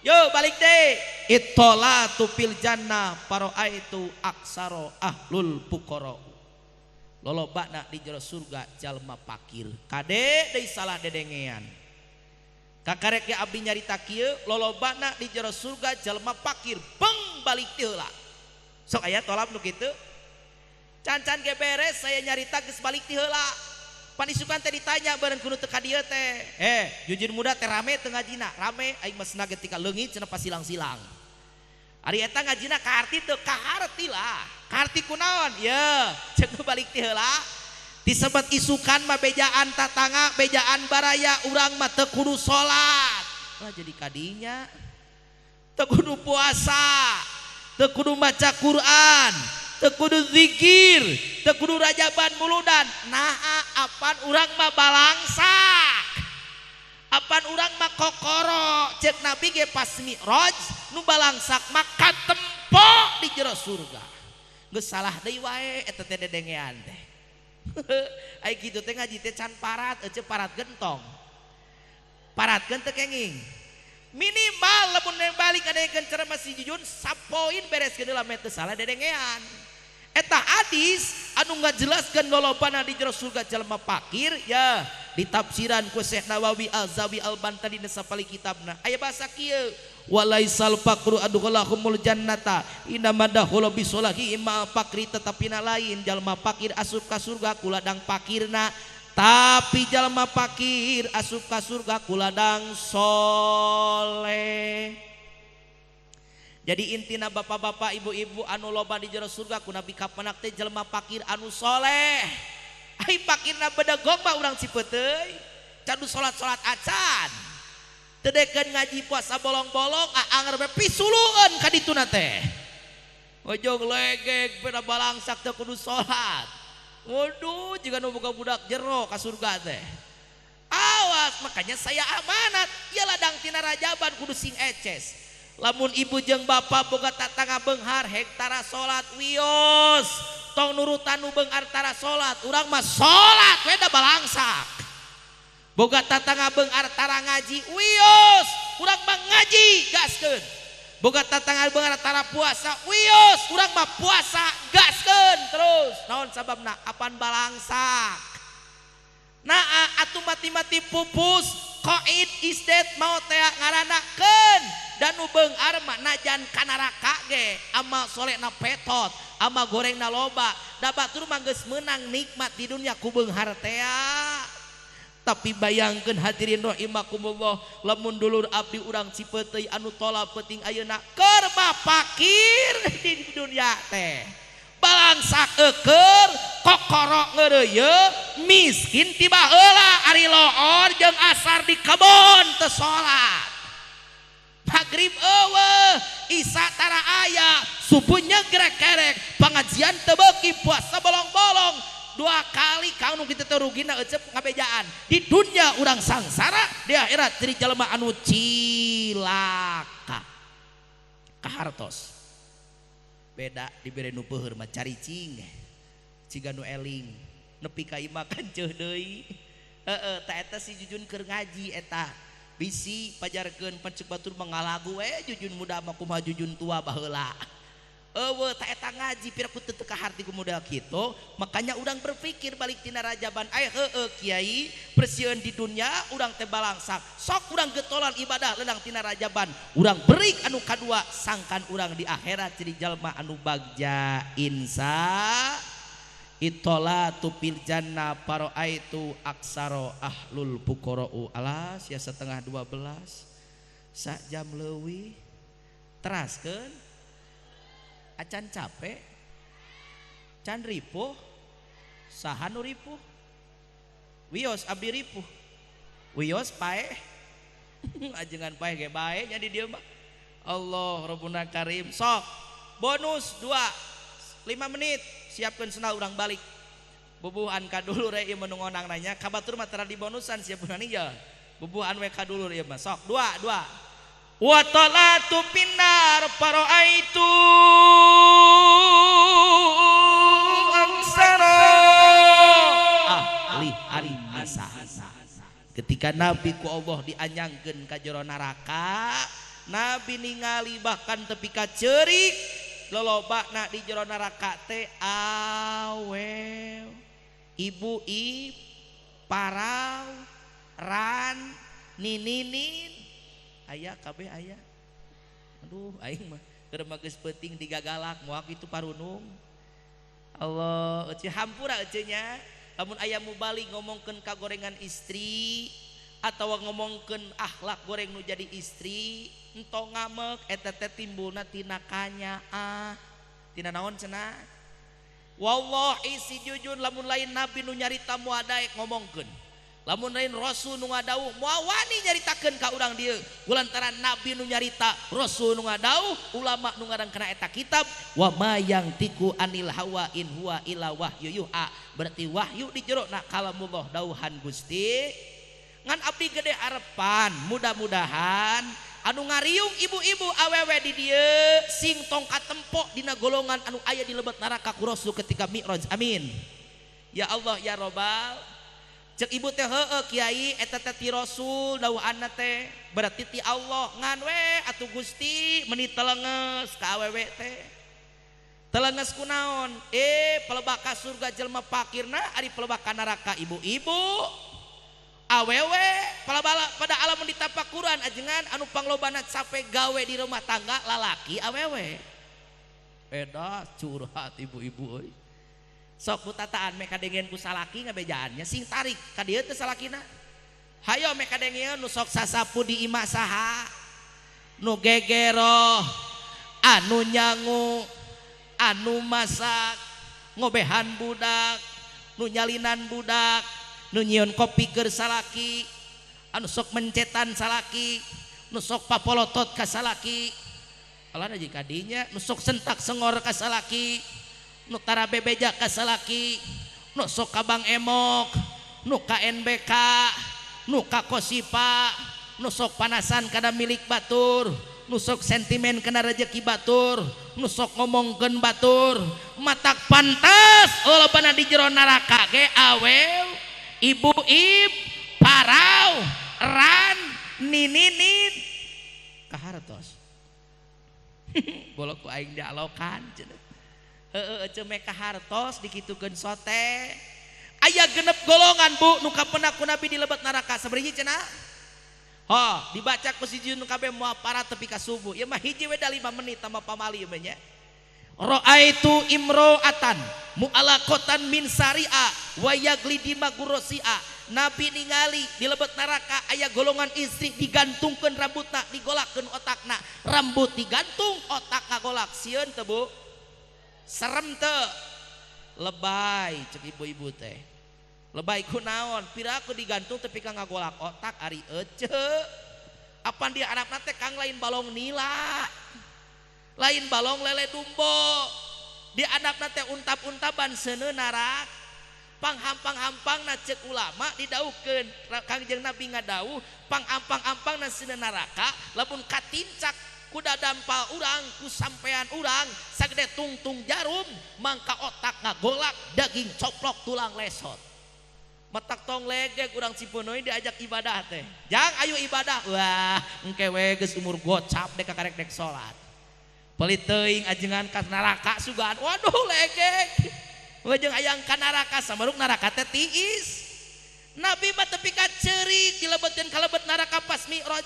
Yo balik deh. Itolatu fil jannah paroaitu aksaro ahlul fuqara. Lolobana di jero surga jalma pakir. Kade deui salah dedengean. Kakarek ge abdi nyarita kieu lolobana di jero surga jalma pakir. Beng balik teh heula. Sok aya tolap nu kitu. Cancan ge beres saya nyarita geus balik teh heula. Panisukan teh ditanya bareng kudu teu ka dieu teh. Jujur muda teh rame teu ngajina. Rame aing mah senang ketika leungit cenah pasilang-silang. Ari eta ngajina kaharti teu kaharti lah. Kaharti kunaon? Ye, ceuk balik teh heula. Disebat isukan mah bejaan tatangga, bejaan baraya urang mah teu kudu salat. Wah jadi kadinya. Teu kudu puasa, teu kudu maca Quran, teu kudu zikir, teu kudu rajaban muludan. Nah, apan urang mah balangsak. Apan urang mah kokoro. Cek Nabi ge pas Mi'raj nu balangsak mah katempo di jero surga. Geus salah deui wae eta teh dedengean teh. Ai kitu teh ngaji teh can parat, ece parat gentong. Paratkeun teu kenging. Minimal lamun balik ada yang ceramah si Jujun sapoin bereskeun heula meh teu salah dedengean. Eta hadis anu ngajelaskeun lolobana di jero surga jalma fakir ya ditafsiran ku Syekh Nawawi Al-Zawi Al-Bantani dina sapali kitabna aya bahasa kieu walaisal faqru adkhulahumul jannata inama dakhulu bisolahi ma fakri tetapina lain jalma fakir asup ka surga ku ladang fakirna tapi jalma fakir asup ka surga ku ladang soleh. Jadi intina bapak-bapak, ibu-ibu anu loba di jero surga ku Nabi kapanak teh jelema fakir anu soleh. Ai fakirna bedegong mah urang Cipeuteuy, can salat-salat acan. Teu dekeun ngaji puasa bolong-bolong, anger we pisulueun ka dituna teh. Ojong legeg beda balangsak teu kudu salat. Waduh, jiga nu boga budak jero ka surga teh. Awas, makanya saya amanat, ieu ladang tina rajaban kudu sing eces. Lamun ibu jeung bapak boga tatangga beunghar hektara salat wios tong nurutan nu beunghar tara salat urang mah salat we da balangsak. Boga tatangga beunghar tara ngaji wios urang mah ngaji gaskeun. Boga tatangga beunghar tara puasa wios urang mah puasa gaskeun terus. Naon sababna apan balangsak. Naa atuh mati-mati pupus koid isdet mau tea ngaranakeun. Dan nu beunghar mah najan ka neraka ge amal solehna petot amal gorengna loba da batur mah geus meunang nikmat di dunia ku beunghar tea. Tapi bayangkeun hadirin rahimakumullah lamun dulur abdi urang Cipeuteuy anu tolak peuting ayeuna keur mah fakir di dunia teh balangsak eueur kokoro ngeureuyeuh miskin tiba heula ari loor jeung asar di kebon teu salat. Maghrib eueuh, isya tara aya, subuh nyegrek kerek, pengajian teu beuki, puasa bolong-bolong. Dua kali kang nu kitu teh rugina euceup ngabejaan. Di dunia urang sangsara, di akhirat jadi jelema anu cilaka. Kahartos. Beda dibere nu peuheur mah caricing. Ciga nu eling, nepi ka imah kan ceuh deui. Heeh, ta eta si Jujun keur ngaji eta. Bisi pajarkeun pancek batur mah ngalagu we Jujun muda mah kumaha Jujun tua baheula. Eueuh ta eta ngaji piraku teu teu kaharti ku model kitu, makanya urang berpikir balik tina rajaban aya heueuh kiai persieun di dunya urang teh balangsak. Sok urang getolan ibadah leunang tina rajaban. Urang berik anu kadua sangkan urang di akhirat jadi jalma anu bagja insa. Itolatu fil jannah paroaitu aksaro ahlul fuqara'u. Alas ya 11:30 sak jam leuwih teraskeun acan capek can ripuh saha nu ripuh wios abdi ripuh wios paeh ajengan paeh ge bae nya di dieu mah. Allah Rabbuna Karim. Sok bonus 2 5 menit siapkan sendal urang balik bubuhan ka dulur ieu mah nu ngonang nanya ka batur mah tara dibonusan siapkeun ya bubuhan we ka dulur ieu mah. Sok 2 2 wa talatu finnar paraitu aksara ahli an-nisa. Ketika Nabi ku Allah dianyangkeun ka jero neraka, Nabi ningali bahkan tepi ka ceurik lolobana di jero neraka teh awew ibu i parau ran nininin aya kabeh aya. Aduh aing mah keur mah geus peuting digagalak moal kitu parunung. Allah eueuh hampura eueuh nya lamun aya mubalik ngomongkeun ka gorengan istri atawa ngomongkeun akhlak goreng nu jadi istri entong ngamek eta teh timbulna tina kanyaah tina naon cenah. Wallah isi jujur lamun lain nabi nu nyarita moal daek ngomongkeun, lamun lain rasul nu ngadauh moal wani nyaritakeun ka urang dieu kulantaran nabi nu nyarita rasul nu ngadauh ulama nu ngarang kana eta kitab wa ma yang tiku anil hawa in huwa illa wahyu yuha, berarti wahyu di jero na kalamullah dauhan Gusti. Ngan abdi gede arepan mudah-mudahan anu ngariung ibu-ibu awewe di dieu sing tong katempok dina golongan anu aya di lebet neraka ku Rasul ketika Mi'raj. Amin ya Allah ya Robbal. Cek ibu teh heueuh kiai eta teh ti Rasul dawuhanna teh berarti ti Allah ngan we atuh Gusti meuni telenges ka awewe teh. Telenges kunaon? Pelebak ka surga jelema pakirna ari pelebak ka neraka ibu-ibu awewe pada alam ditapakuran ajengan anu panglobana capek gawe di rumah tangga lalaki awewe. Edah curhat ibu-ibu euy. Sok ku tataan meh kadengeun ku salaki ngabejaannya sing tarik ka dieu teh salakina. Hayo meh kadengeun nu sok sasapu di imah saha, nu gegeroh, anu nyangu, anu masak, ngobehan budak, nu nyalinan budak, nu nyieun kopi keur salaki, anu sok mencetan salaki, nu sok papolotot ka salaki, alah jeung kadinya nu sok sentak sengor ka salaki, nu tara bebeja ka salaki, nu sok ka Bang Emok, nu ka NBK, nu ka Kosipa, nu sok panasan kana milik batur, nu sok sentimen kana rejeki batur, nu sok ngomongkeun batur, matak pantas lolobana di jero neraka ge awew ibu ib parau ran nininin kahartos. Bolok ku aing dialokan cenah. Heueuh eceu meh kahartos dikitukeun sote. Aya genep golongan bu nu kapenak ku Nabi di lebet neraka sabaraha cenah? Ho, dibaca ku si nu kabeh moal para tepi ka subuh. Ieu mah hiji we da 5 menit tambah pamali ieu mah nya. Ra'aitu imro'atan mu'alaqatan min sari'a wa yaglidi magurosi'a. Nabi ningali di lebet neraka aya golongan istri digantungkeun rambutna, digolakkeun otakna. Rambut digantung, otak kagolak. Sieun teu Bu? Serem teu? Lebay cek ibu-ibu teh. Lebay kunaon? Piraku digantung tepi ka ngagolak otak ari ece. Apan dia anakna teh kang lain balong nila. Lain balong lele dumbo. Di anakna teh untap-untaban seuneu narak. Panghampang-hampangna cek ulama didauhkeun. Kangjeng Nabi ngadauh panghampang-hampangna seuneu neraka lamun katincak ku dadampal urang ku sampean urang sagede tungtung jarum mangka otak ngagolak daging coplok tulang lesot. Matak tong legek urang Cipunoi diajak ibadah teh. Jang ayo ibadah. Wah, engke we geus umur gocap dek kakarek dek salat. Pelit teuing ajengan ka neraka sugan. Waduh legek. Jeung ayang ka neraka samaruk neraka teh tiis. Nabi mah tepi ka ceurik dilebetin ka lebet neraka pas Mi'raj.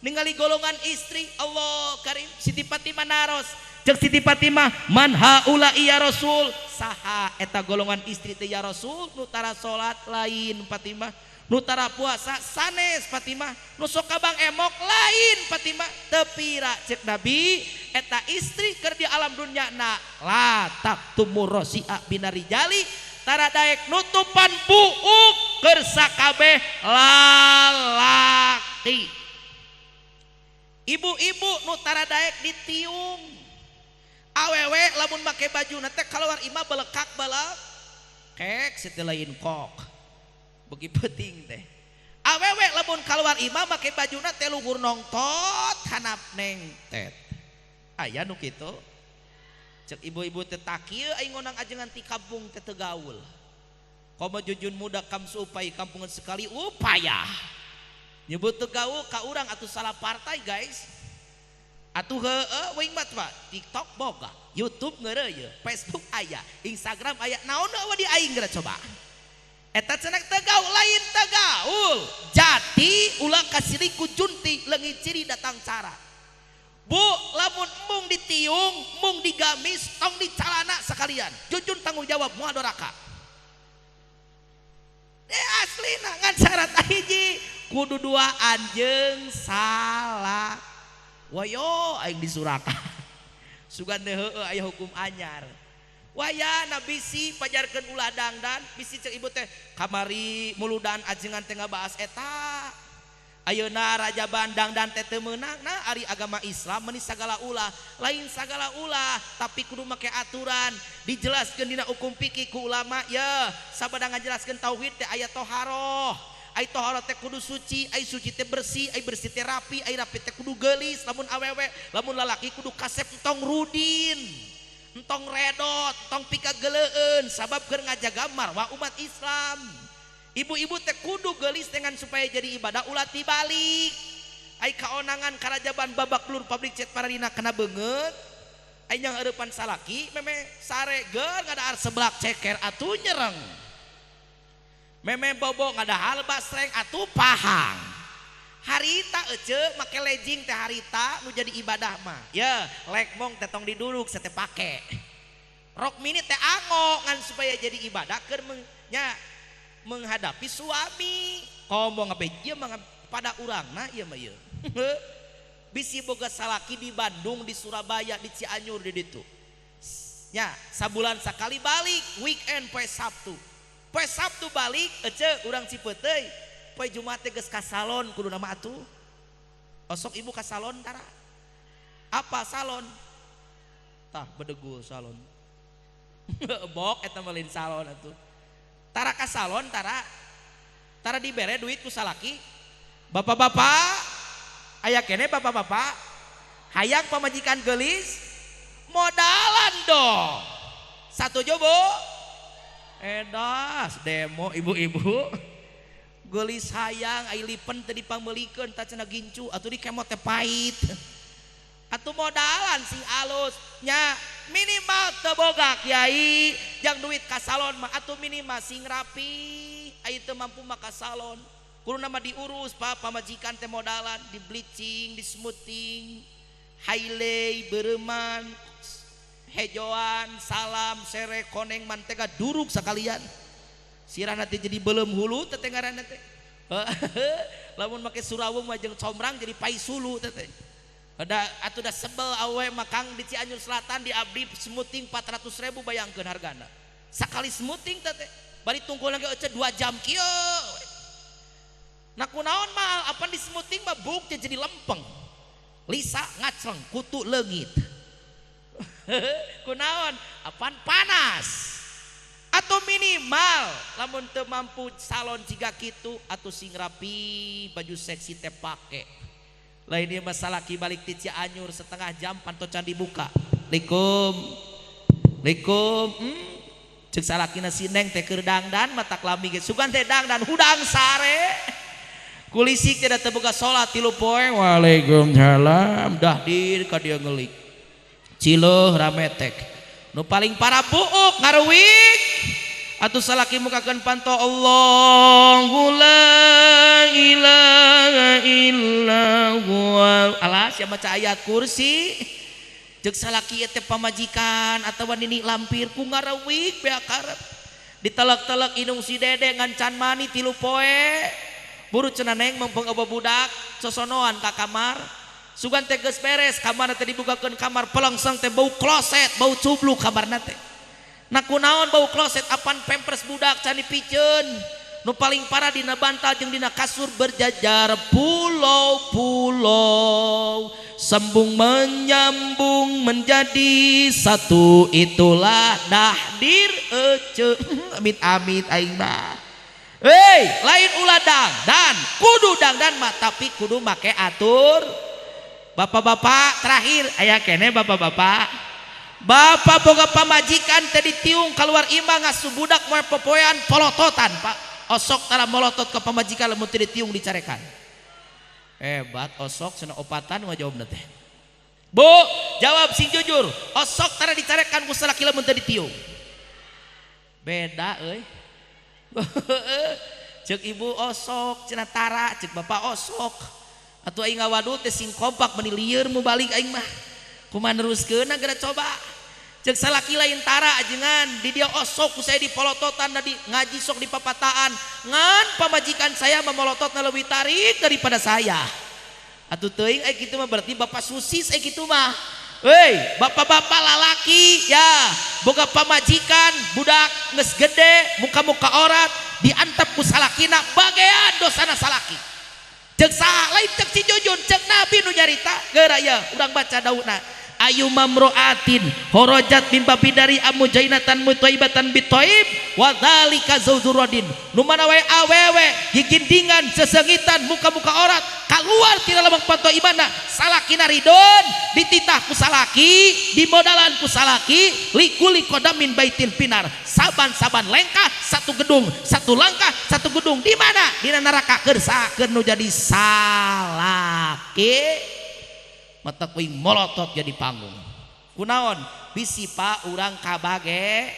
Ningali golongan istri Allah Karim Siti Fatimah naros. Cek Siti Fatimah, man haula ya Rasul? Saha eta golongan istri teh ya Rasul? Nu tara salat lain Fatimah, nu tara puasa sanes Fatimah, nu sok kabang emok lain Fatimah. Tepira cek Nabi eta istri keur di alam dunya na la taktumur rosi'a binarijali tara daek nutupan buuk keur sakabeh lalaki. Ibu-ibu nu tara daek ditiung. Awewe lamun make baju teh keluar imah belekak balak kek situ lain kok begi penting teh. Awewe lamun keluar imah make baju teh luhur nongtot hanap neng tet. Aya nu kitu. Cek ibu-ibu teh takieu aing ngonang ajengan ti kampung teh teu gaul. Komo jujun muda kamsu upai kampungan sekali upaya. Nyebut teu gaul ka urang atuh salah partai guys. Atuh heueuh wing mah TikTok boga, YouTube ngeureuy, Facebook aya, Instagram aya, naon eueuh di aing geura coba. Eta cenah teu gaul lain teu gaul. Jati ulah kasiri ku junti leungit ciri datang cara. Bu, lamun embung ditiung, embung digamis, tong dicalana sekalian. Jujun tanggung jawab moal doraka. Aslina ngan syarat hiji kudu dua anjeung salah. Wayo aing disurata. Sugan teh heueuh aya hukum anyar. Waya na bisi pajarkeun ulah dangdan, bisi cek ibu teh kamari muludan ajengan teh ngabahas eta. Ayeuna rajaban dangdan teh teu meunang, nah ari agama Islam meuni sagala ulah, lain sagala ulah tapi kudu make aturan. Dijelaskeun dina hukum fikih ku ulama ye, sabada ngajelaskeun tauhid teh aya toharoh. Ai tohara teh kudu suci, ai suci teh bersih, ai bersih teh rapi, ai rapi teh kudu geulis, lamun awewe, lamun lalaki kudu kasep entong rudin, entong redot, entong pikageleueun, sabab keur ngajaga marwah umat Islam. Ibu-ibu teh kudu geulis dengan supaya jadi ibadah ulah tibalik. Ai kaonangan karajaban babak belur pabrik cet pararina kena beungeut. Ai nyang eurepan salaki meme sare geur ngadahar seblak ceker atuh nyereng. Meme bobo ngadahal basreng atuh pahang. Harita ece make legging teh harita nu jadi ibadah mah. Ye, lekmong teh tong diduruk sete pake. Rok mini teh ango ngan supaya jadi ibadah keur menghadapi suami. Komo ngabeje mah pada urangna ieu mah ieu. Bisi boga salaki di Bandung, di Surabaya, di Cianjur di ditu. Nya, sabulan sakali balik weekend poe Sabtu. Poe Sabtu balik ece urang Cipeuteuy. Poe Jumat teh geus ka salon kudu nama atuh. Osok ibu ka salon tara. Apa salon? Tah bedegul salon. Bok eta mah lain salon atuh. Tara ka salon tara. Tara dibere duit ku salaki. Bapak-bapak aya kene bapak-bapak hayang pamajikan geulis modalan dong. Satu jobo. Edas demo ibu-ibu geulis hayang ai lipen teu dipangmeulikeun tah cenah gincu atuh dikemot teh pahit. Atuh modalan sing alus nya minimal teu boga kiai jang duit ka salon mah atuh minimal sing rapi ai teu mampu mah ka salon. Kudu nama diurus pak pamajikan teh modalan di bleaching, di smoothing, highlight, beureman, hejoan, salam, sere, koneng, mantega, duruk sekalian. Sirah nanti jadi belum hulu teh ngaranna teh. Lamun make surawung mah jeung combrang jadi pai sulu teh. Ada atuh da sebel awe makang di Cianjur Selatan di abdi smoothing 400.000 bayangkeun hargana. Sakali smoothing teh bari tunggu lagi ece 2 jam kieu. Nah kunaon mah apan di smoothing mah buk teh jadi lempeng. Lisa ngacleng kutu leungit. Kunaon apan panas. Atau minimal lamun teu mampu salon jiga kitu atau sing rapi baju seksi teh pake. Lain ieu mah salaki balik ti Cianjur setengah jam pantocan dibuka. Assalamualaikum. Assalamualaikum. Cek salakina si Neng teh keur dangdan mata klami ge sugan teh dangdan hudang sare. Kulisik teh teu boga salat 3 poe. Waalaikumsalam. Dah dir ka dieu ngelik. Cileuh rametek. Nu paling parah buuk ngaruwik. Atuh salaki mukakeun panto Allahu la ilaha illa huwa. Alah sia maca ayat kursi. Ceuk salaki teh pamajikan atawa nini lampir ku ngarawik beak karep. Ditelek-telek inung si Dede ngan can mani 3 poe. Buru cenah neng mempeng eueuh budak sosonoan ka kamar. Sugan teh geus beres kamarna teh dibukakeun kamar pelengseng teh bau kloset, bau cubluk kamarna teh. Nah kunaon bau kloset apan pampers budak can dipiceun. Nu paling parah dina bantal jeung dina kasur berjajar pulau-pulau. Sambung menyambung menjadi satu, itulah dahdir ece. Amit-amit aing mah. Hei, lain ulah dangdan, kudu dangdan mah tapi kudu make atur. Bapak-bapak terakhir aya kene bapak-bapak. Bapak boga pamajikan teh ditiung keluar imah ngasuh budak moe popoean polototan Pak. Osok tara molotot ke pamajikan lamun teu ditiung dicarekan. Hebat osok cenah opatan mah jawabna teh. Bu, jawab sing jujur. Osok tara dicarekan ku salaki lamun teu ditiung. Beda euy. Ceuk ibu osok cenah tara, ceuk bapak osok. Atuh aing ngawadul teh sing kompak meuni lieur mu balik aing mah. Kumaha neruskeunna geura coba. Ceuk salaki lain tara ajengan di dia osok ku saya dipolototan di ngaji sok di papataan ngan pamajikan saya memolototna leuwih tarik daripada saya. Atuh teuing ai kitu mah berarti bapak susis ai kitu mah. Hei, bapak-bapak lalaki ya, boga pamajikan budak geus gede muka-muka orat diantep ku salakina bagean dosana salaki. Ceuk saha lain ceuk si Jujun, ceuk Nabi nu nyarita geura ya urang baca dauna. Ayu mamroatin horojat min babidari amujainatan mutaibatan bitoib wa dzalika zawzuradin. Nu mana wae awewe gigindingan sesengitan muka-muka orat keluar tina lembang panto imana salakina ridon dititah ku salaki dimodalan ku salaki likuli kodamin baitin pinar saban-saban lengkah satu gedung satu langkah satu gedung di mana dina neraka keur sakeun nu jadi salaki mata kuing molotot jadi panggung. Kunaon bisi pak urang kabage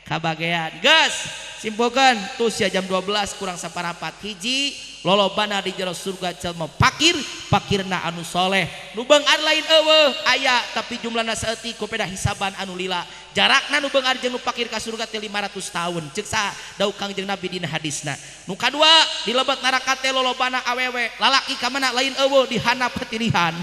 kabagean. Geus simpulkeun tuh sia jam 12 kurang saparapat hiji lolobana di jero surga jelema pakir pakirna anu soleh nu beungar lain eueuh aya tapi jumlahna saeutik ku peda hisaban anu lila jarakna nu beungar jeung nu pakir ka surga teh 500 tahun ceuk saha dawuh Kangjeng Nabi dina hadisna. Nu kadua di lebet neraka teh lolobana awewe lalaki ka mana lain eueuh dihandap katilihan.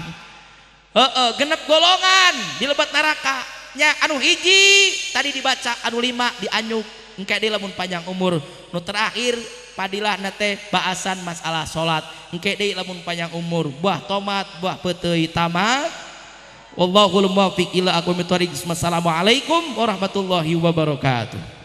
Heeh, genep golongan di lebet neraka nya anu hiji tadi dibaca anu 5 dianyuk engke deui lamun panjang umur. Nu terakhir padilah na teh baasan masalah salat engke deui lamun panjang umur buah tomat buah peuteuy tamat. Wallahul muwaffiq ila aqwamit thoriq. Wassalamualaikum warahmatullahi wabarakatuh.